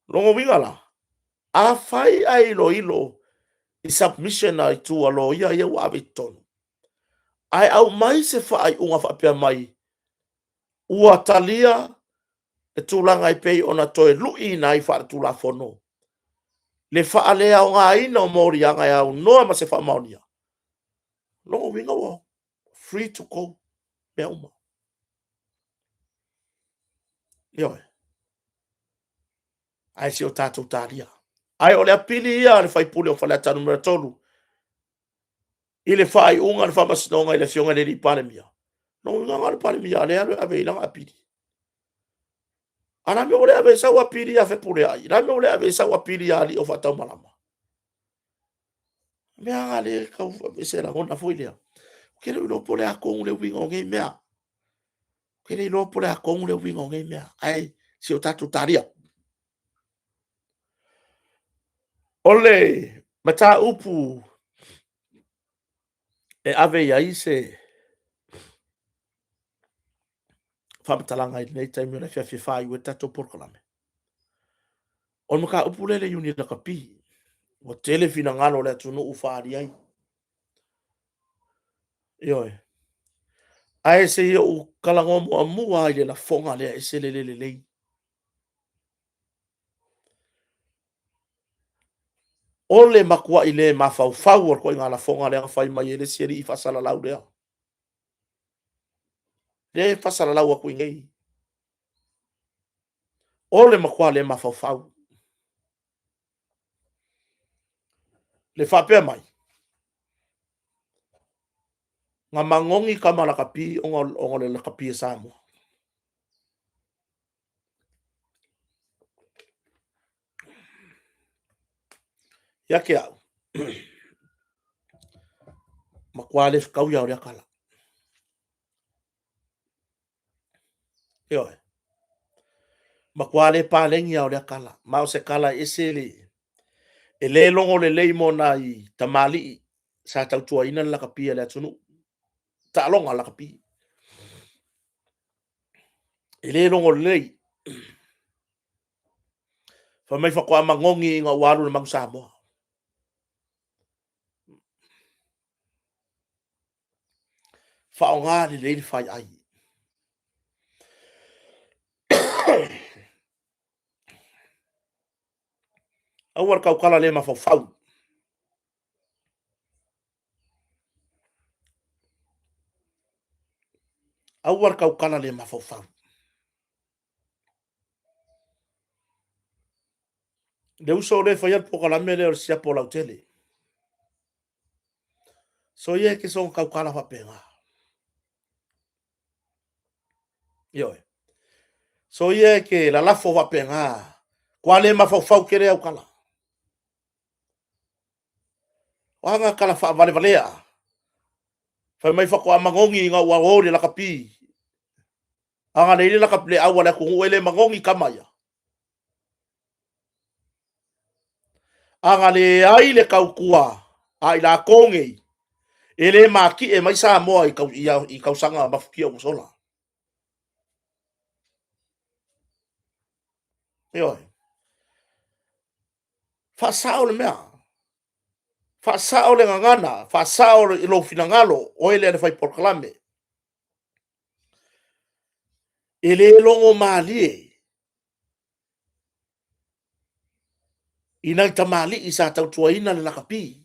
Lona uiga la, afai ae iloilo i submission a itu a loia ia ua ave i totonu, ae aumai se faaiuga faapea mai, ua talia le tulaga e pei ona toe luiina ai faaletulafono le faaleaogaina o moliaga e aunoa ma se faamaonia, lona uiga ua free to go mea uma. Ioe. Ae se o tatou talia. Ae o le apili ia a le faipule o Faleata Nu.3 i le faaiuga a le Faamasinoga i le Afioga i le Palemia, lona uiga na o le Palemia lea e alu e ave i lana apili. A la mea ua le ave ai sau apili ia Fepuleai? La mea ua le ave ai sau apili ia alii o Faataumalama? Mea a le tau se lagona foi lea. Ou te le o iloa po o le a tonu le uiga o nei mea. Ou te le iloa po o le a tonu le uiga o nei mea, ae se i o tatou talia. O le mataupu e ave i ai se faamatalaga i lenei taimi o le afiafi e faaiu ai le tatou polokalame, o le mataupu lea i le Iuni Lakapi, ua tele finagalo o le atunuu faaalia ai. Ioe. Ae se i ou talanoa muamua lava i le lafoga lea, e ese le le lelei. O le matuai le mafaufau o le ituaiga lafoga lea na fai mai e le isi alii faasalalau lea. Lea e faasalalau atu i inei. O le matua le mafaufau. Le faapea mai, na magogi tama lakapi ona o le lakapi a Samoa. Ia te au, matua le fetaui lava o lea tala. Ioe. Matua le paleni lava o lea tala. Ma o se tala e ese le... E le logo lelei mo nai tamalii sa tautuaina le lakapi a le atunuu. Taaloga lakapi. E le logo lelei. Fai mai faatoa magogi ina ua alu le Manu Samoa. Faaaoga lelei le faiai. Aua le tautala le mafaufau. Aua le tautala le mafaufau. Le uso lea e faia le polokalame lea o le siapo lautele. So ia e te soona tautala faapena. Ioe. So ia e te lalafo faapena. Kua le mafaufau tele au tala. O a ngā tala faavalevalea? Fai mai faatoa manogi ina ua o le lakapi. A na leai le lakapi le au a le atunuu e le manogi tama ia. A na leai le tautua a i latou nei, e le matie mai Samoa i, tau, i, i tausaga mafutia ua sola. Ioe. Faasao le mea. Faasao le gagana, faasao lou finagalo, oe lea le fai polokalame. E le logo malie i nai tamalii sa tautuaina le lakapi,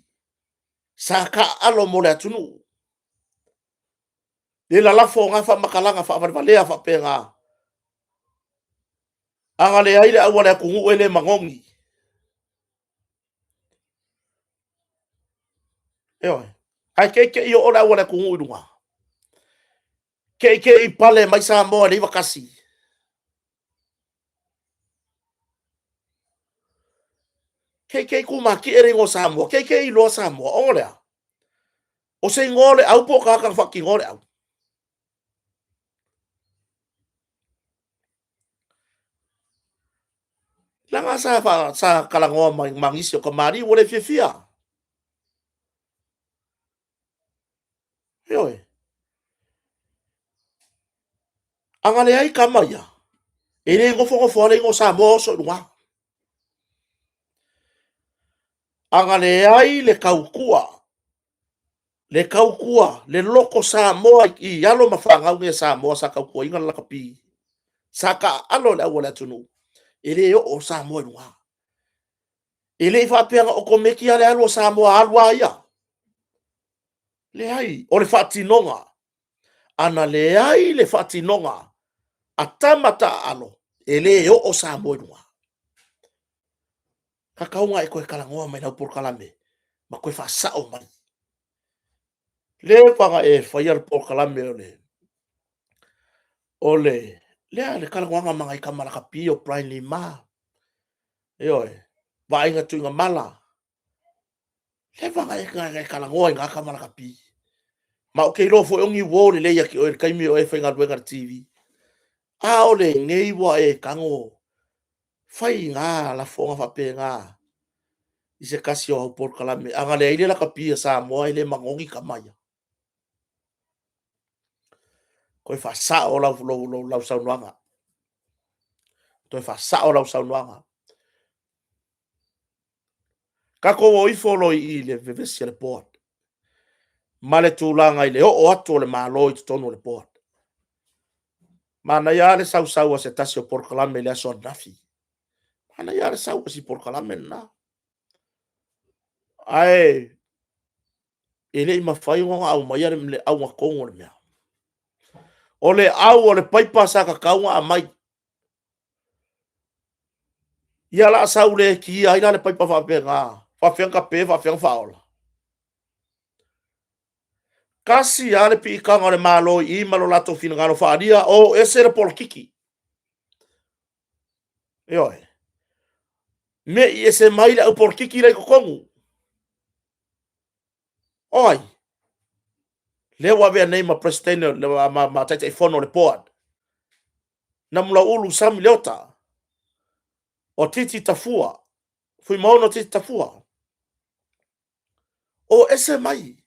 sa taaalo mo le atunuu. Le lalafo o na faamatalaga faavalevalea faapena. A na leai le au a le atunuu e le manogi. Ioe. Ae te i te i oo le au a le atunuu i luga. Te i te i pale mai Samoa i le 91. Te i te i tumatie le igoa o Samoa. Te i te i iloa Samoa. Ona o le a? O se igoa o le au po o tagata na faatinoa le au? Leaga sa, fa, sa talanoa mai ma nisi o kamali'i ua le fiafia. Ioe. A na leai tama ia, e le nofonofo lava le igoa o Samoa oso i luga. A na leai le tautua le tautua, le loto Samoa i alo ma fanau nei a Samoa sa tautuaina le lakapi, sa taaalo i le au a le atunuu, e le oo Samoa i luga. E le i faapea na otomeki lava le alu a Samoa, alu lava ia. Leai, o le faatinoga. A na leai le faatinoga a tama taaalo, e le oo Samoa i luga. Tatau ona e toe talanoa mai lau polokalame ma toe faasao mai. Leva ona e faia le polokalame o le o le lea le talanoaga ma nai tama lakapi o Brian Lima. Ioe, vaaiga tuigamala. Leva ona e talanoa i ngā tama lakapi. Ma ou te iloa foi o ni uo lelei ia te oe i le taimi o e faigaluega i le TV. A o lenei ua e tago fai ngā lafoga faapena i se tasi o au polokalame. A na leai le lakapi a Samoa e le manogi tama ia. Toe faasao lau, lau, lau, lau saunoaga. Toe faasao lau saunoaga. Tatou o ifo loa i le vevesi a le board ma le tulaga i le oo atu o le Malo i totonu o le board. Manaia lava le sausau a se tasi o polokalame i le aso ananafi. Manaia lava le sau a si polokalame lena. Ae e le i mafai ona aumaia le auga tonu o le mea. O le au o le paipa sa tatau ona aumai. Ia la sau le kia ai la le paipa faapena, faafefea ona tape, faafefea ona faaola. Tasi lava le piitaga o le Malo i i ma lo latou finagalo faaalia, o ese le polokiki. Ioe. Me i ese mai le au polokiki la i totonu. O ai? Lea ua avea nei ma President ma, ma Taitaifono o le board. Namulauulu Sami Leota. O Titi Tafua. Fuimaono Titi Tafua. O ese mai.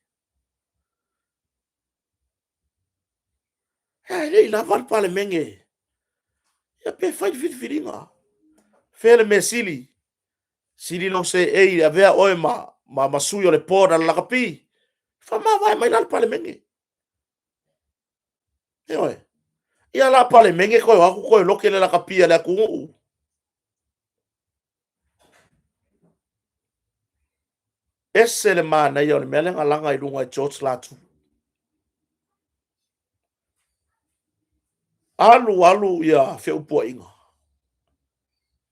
E le i lava le Palemene. Ia pe fai le filifiliga. Fea le mea sili? Sili lou seei e avea oe ma, ma, ma sui o le board a le lakapi. Faamavae mai la le Palemene. Ioe. Ia la Palemene toe o atu toe lote le lakapi a le atunuu. Ese le manaia o le mea lea na laga i luga e George Latu. Alu alu ia feupuaiga.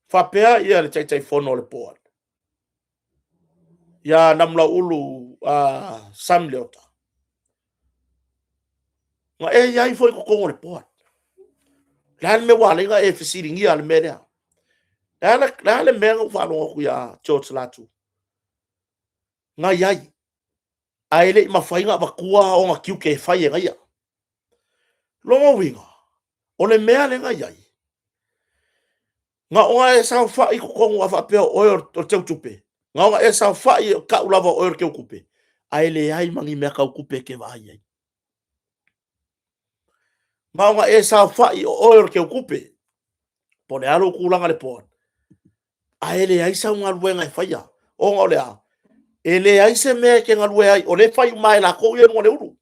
Faapea ia le Taitaifono o le board ia Namulauulu Sam Leota. Na e i ai foi i totonu o le board. O le a le mea ua ala ai ona e fesiligia le mea lea? O le a le mea na ou faalogo atu ia George Latu? Na i ai, ae le i mafai ona avatua ona tiute e fai e ia. O lona uiga, o le mea lea na i ai, na ona e saofai i totonu a faapea o oe o le teutupe, na ona e saofai e tau lava o oe o le teutupe, ae leai ma ni mea tau tupe e te vaai ai. Na ona e saofai o oe o le teutupe, po o le a lou tulaga i le board, ae leai sau galuega e faia. Ona o le a? E leai se mea e te galue ai, o lea e fai uma lava e latou ia i luga o le ulu.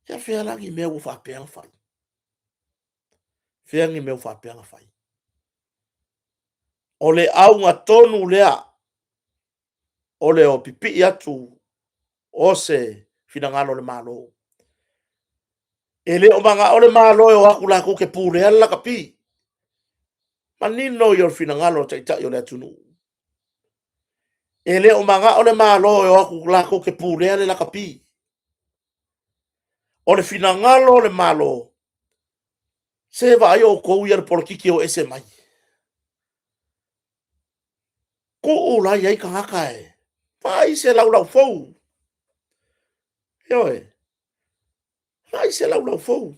Ia fea la ni mea ua faapea ona fai? Fea ni mea ua faapea ona fai? O le auga tonu lea o le pipii atu o se finagalo o le Malo. E le o manao le Malo e o atu latou te pulea le lakapi. Manino ia o le finagalo o le Taitai o le atunuu. E le o manao le Malo e o atu latou te pulea le lakapi. O le finagalo o le Malo, se vaai outou ia i le polokiki e o ese mai. Tuu la e i ai tagata e vaai se laulau fou. Ioe, vaai se laulau fou.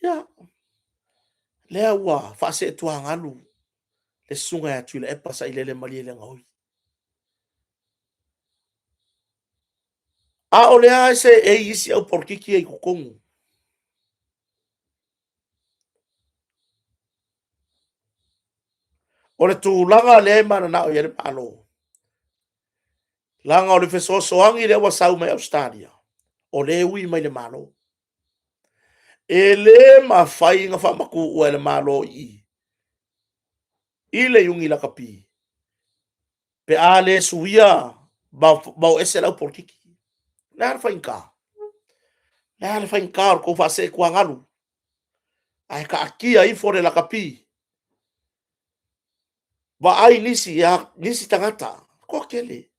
Ia, lea ua faasee tuagalu le susuga ia Tuilaepa Sailele Malielegaoi. A o lea e seei isi au polokiki ia i totonu. O le tulaga lea e mananao i ai le Malo, leaga o le fesoasoani lea ua sau mai Ausetalia, o lea e ui mai i le Malo. E le mafai ona faamatuua e le Malo i i, i le Iuni Lakapi pe a le suia ma o ese le au polokiki. O le a le faigata? O le a le faigata o le tou faasee tuagalu ae taatia ifo le lakapi? Vaai nisi, nisi tagata, toatele.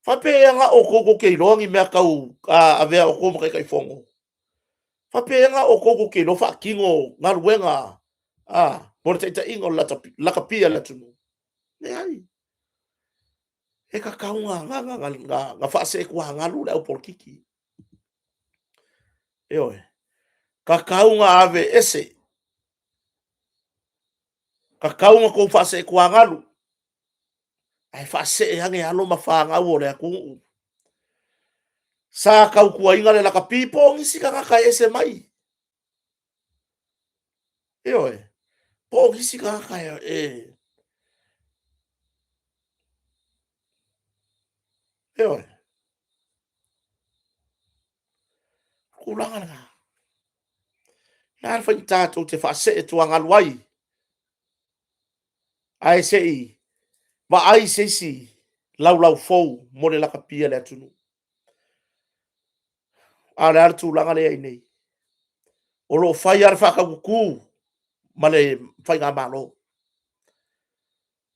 Faapea na outou tou te iloa ni mea tau avea outou ma Taitaifono? Faapea na outou tou te iloa faatino galuega mo le taitaiga o le lakapi a le atunuu? Leai. E tatau ona faasee tuagalu le au polokiki. Ioe. Tatau ona ave ese. Tatau ona outou faasee tuagalu, ae faasee ane alo ma fanau o le atunuu sa tautuaina le lakapi po o nisi tagata e ese mai. Ioe, po o nisi tagata e. Ioe. Tulaga lena. Le a le faigata tou te faasee tuagalu ai, ae se i vaai se isi laulau fou mo le lakapi a le atunuu. A o le a le tulaga lea e i ai nei? O lo o fai lava le faataututu ma le Faigamalo.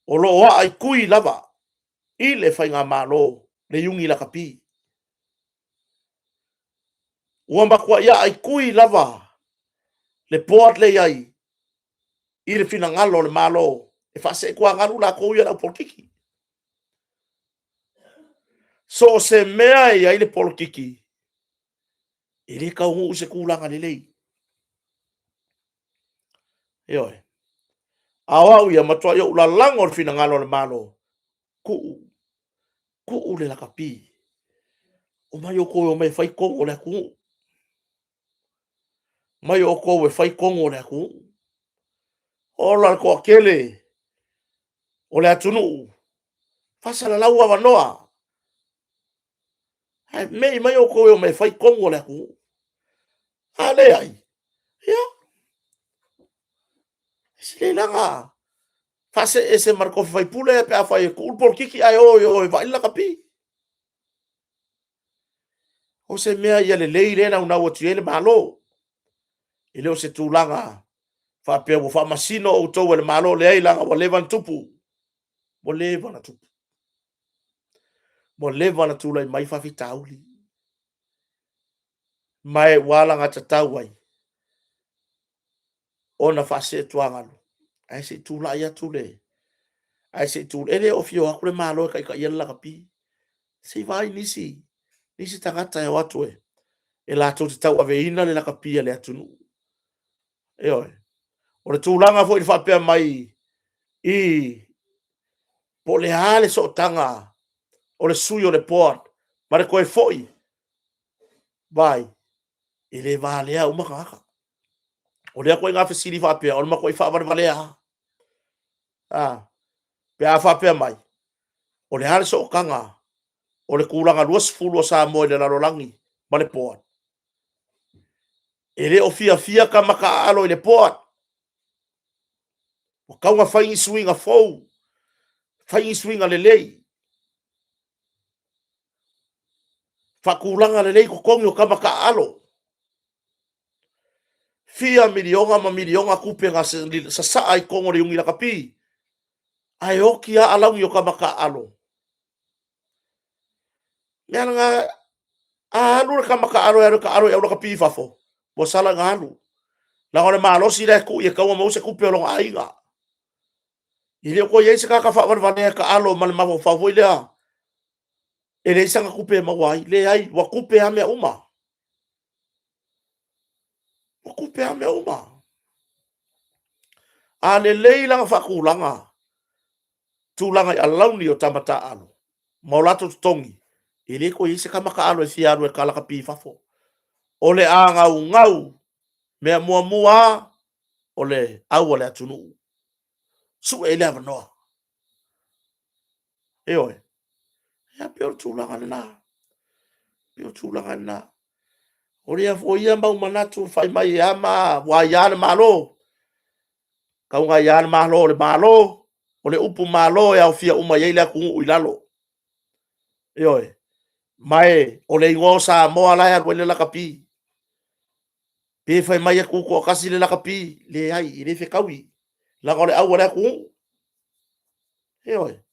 O lo o aa i tui lava i le Faigamalo le Iuni Lakapi. Ua matuai aa i tui lava le board lea e i ai i le finagalo o le Malo e faasee tuagalu latou ia le au polokiki. So o se mea e i ai le polokiki, e le taunuu i se tulaga lelei. Ioe. A o au ia, matuai ou lalago le finagalo o le Malo, tuu, tuu le lakapi. Omai outou e omai e fai tonu o le atunuu. Omai outou e fai tonu o le atunuu. Ola le toatele o le atunuu, faasalalau avanoa. Ae mei mai outou e omai e fai tonu o le atunuu. A leai, ia, silaga faasee ese ma le tofi faipule pe a fai e tuu le polokiki ae o e vaai le lakapi. O se mea ia lelei lea e naunau atu i ai le Malo. E le o se tulaga faapea ua faamasino outou e le Malo, leai, leaga ua leva ona tupu. Ua leva ona tupu. Ua leva ona tulai mai faafitauli. Ma e ua alagatatau ai ona faasee tuagalu, ae se i tulai atu le, ae se i tulai, e le o afio atu le Malo e taitaia le lakapi. Se i vaai nisi tagata e o atu e latou te tauaveina le lakapi a le atunuu. Ioe. O le tulaga foi i le faapea mai i po o le a le sootaga o le sui o le board ma le toe foi, vaai, e le valea uma tagata. O lea ituaiga fesili faapea, o le matuai faavalevalea lava. A, pe a faapea mai, o le a le sootaga o le tulaga 20 o Samoa i le lalolagi ma le board? E le o fiafia tama taaalo i le board. Ua tatau ona fai ni suiga fou, fai ni suiga lelei, faatulaga lelei totogi o tama taaalo. Fia miliona ma miliona tupe na sasaa i totonu o le Iuni Lakapi, ae oti lava alauni o tama taaalo. O le mea lena, a alu le tama taalo e alu e taalo i au lakapi i fafo, ua sala ona alu, leaga o le malosi la e tui e tatau ona maua se tupe a lona aiga. E le o toe i ai se tagata faavalevalea e taalo ma le mafaufau foi lea e leai sana tupe e maua ai. Leai, ua tupe lava mea uma. Ua tupe lava mea uma. A lelei la ona faatulaga tulaga i alauni o tama taaalo ma o latou totogi, e le toe i ai se tama taalo e fia alu e ta lakapi i fafo. O le a naunau, mea muamua lava, o le au a le atunuu, sue ai le avanoa. Ioe. Ia pei o le tulaga lena. E pei o le tulaga lena. O ia mau manatu fai mai e ama ua aia le Malo, tau ina aia le Malo, o le Malo, o le upu Malo e aofia uma i ai le atunuu i lalo. Ioe. Ma o le igoa o Samoa la e alu ai le lakapi. Pe fai mai e tutoatasi le lakapi, leai, e le fetaui, leaga o le au a le atunuu. Ioe,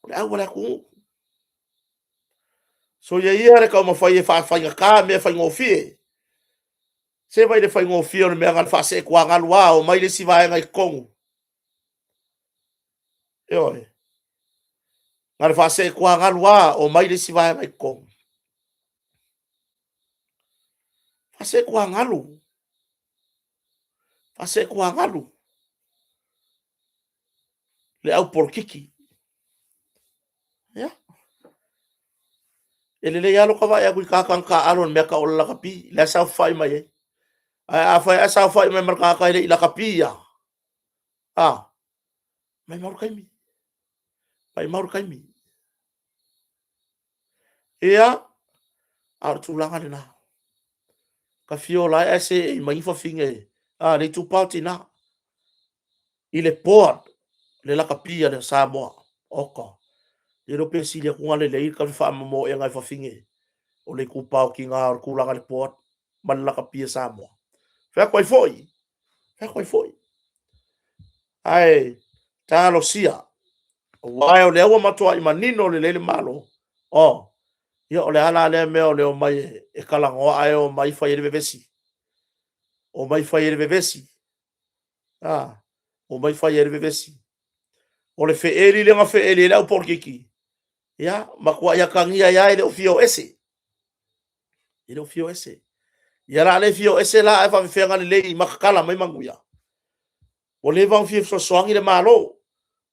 o le au a le atunuu. Soia ia le taumafai e faafaigata mea faigofie. Se vaai i le faigofie o le mea na o le faasee tuagalu lava, omai le isi vaega i totonu. Ioe. Na o le faasee tuagalu lava, omai le isi vaega i totonu. Faasee tuagalu. Faasee tuagalu. Le au polokiki. Ia. E lelei lava lota vaai atu i tagata na taaalo i le mea e tau o le lakapi, la e saofafai mai ai. Ae afai lava e saofai mai ma le tagata e le i lakapi lava, a, maumau le taimi, maumau le taimi. Ia, a o le tulaga lena. Ka fia ola ai ae seei mai ni fafine, a, le itupa o tina. I le board, le lakapi a le Samoa. Oka. Le iloa pe sili atu ona lelei ka faamomoega e fafine o le itupa o tina o le tulaga i le board ma le lakapi a Samoa. Fai atu ai foi, fai atu ai foi. Ae talosia, aua o lea ua matuai manino lelei le Malo, oh, ia o le a la lea mea o le omai e talanoa ae omai fai ai le vevesi. Omai fai ai le vevesi. Ah, omai fai ai le vevesi. O le feeli lea na feeli ai le au polokiki, ia, matuai atagia ai lava e le o fia o ese. E le o fia o ese. Ia la le fia o ese la ae faafefea na lelei matatala mai manuia. Ua leva ona fia fesoasoani le Malo,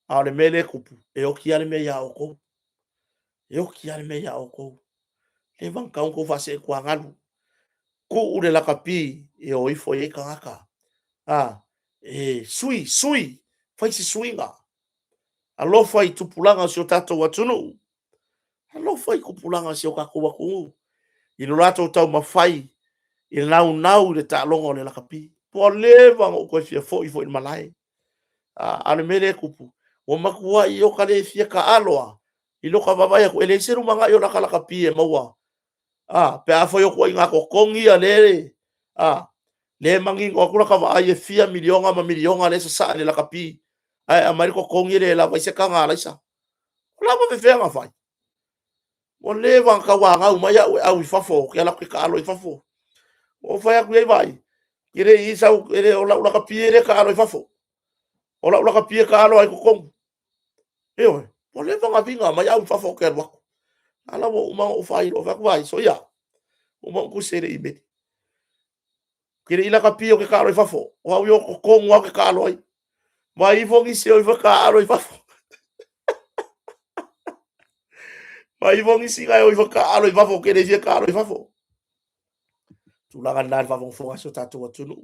a o le mea lea e tupu, e oti lava le mea ia outou. E oti lava le mea ia outou. Leva ona tatau ona outou faasee tuagalu. Tuu le lakapi e o ifo i ai tagata. A, e sui, sui, fai se suiga. Alofa i tupulaga o si o tatou atunuu. Alofa i tupulaga o si o tatou atunuu i lo latou taumafai i le naunau i le taaloga o le lakapi. Ua leva ona ou toe fia foi foi i le malae. A o le mea lea e tupu, ua matuai ota le fia taalo lava i lota vaavaai atu, e leai se lumanai o lata lakapi e maua. A, pe afai o ituaiga totogi ia lea, a, lea e manino atu lata vaai e fia miliona ma miliona lea e sasaa i le lakapi, ae aumai le totogi e le lava ai se taga a alaisa. O le a faapefea ona fai? Ua leva ona tauanau mai au e au i fafo, ou te alu atu ou te taalo i fafo. Ou fai atu i ai, vaai, e le i i ai sau, e le o lau lakapi e le taalo i fafo. O lau lakapi e taalo lava i totonu. Ioe, ua leva ona viga mai au i fafo ou te alu atu. A la ua uma ona ou faailoa, ou fai atu, vaai, soia, ua uma ona ou tusi ai i le imeli. Ou te le i lakapi ou te taalo i fafo, o au ia o totonu lava ou te taalo ai. Vaai ifo nisi e o ifo e taaalo i fafo. Vaai ifo nisi na e o ifo e taaalo i fafo, ou te le fia taalo i fafo. Tulaga lena i le faafogafoga a si o tatou atunuu.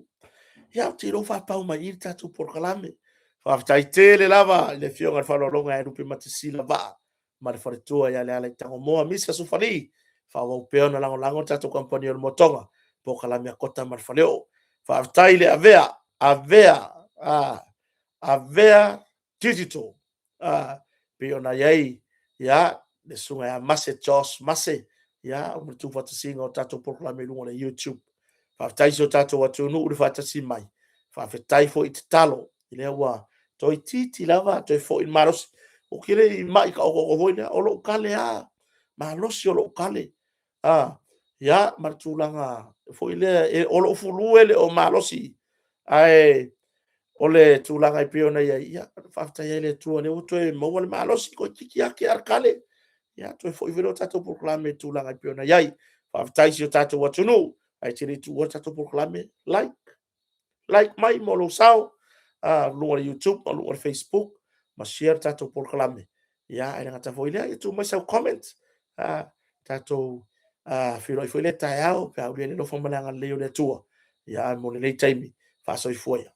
Ia, ou te iloa ua faapau mai i i le tatou polokalame. Faafetai tele lava i le Afioga i le Faaaloaloga ia Lupematasila Vaa ma le faletua ia Lealaitagomoa Misa Sufali. Faaauau pea ona lagolago le tatou kamupani o le Motoga, polokalame a Kota ma le Faleoo. Faafetai le Avea, Avea, Avea Digital, pei ona i ai le susuga ia Mase Josh Mase, ma le tuufaatasiga o tatou polokalame i luga o le YouTube. Faafetai i si o tatou atunuu le faatasi mai, faafetai foi tatalo, lea ua toeitiiti lava toe foi le malosi. Ou te le i mai taotooto foi lea, o lou kale lava, malosi o lou kale. Ia, ma le tulaga foi lea, o lou fulu e le o malosi, ae o le tulaga e pei ona i ai, ia, faafetai lava i le Atua o lea ua toe maua le malosi, toeitiiti lava tea le kale, ia toe foi foi lea o tatou polokalame i le tulaga e pei ona i ai. Faafetai i si o tatou atunuu, ae te le i tuua le tatou polokalame, like, like mai mo lou sao i luga o le YouTube ma luga o le Facebook ma share le tatou polokalame. Ia, ae le gata foi i lea, ia tuu mai sau comment, tatou feiloai foi lea taeao pe a aulia le alofa ma le agalelei o le Atua. Ia, ae mo lenei taimi, faasoifua ia.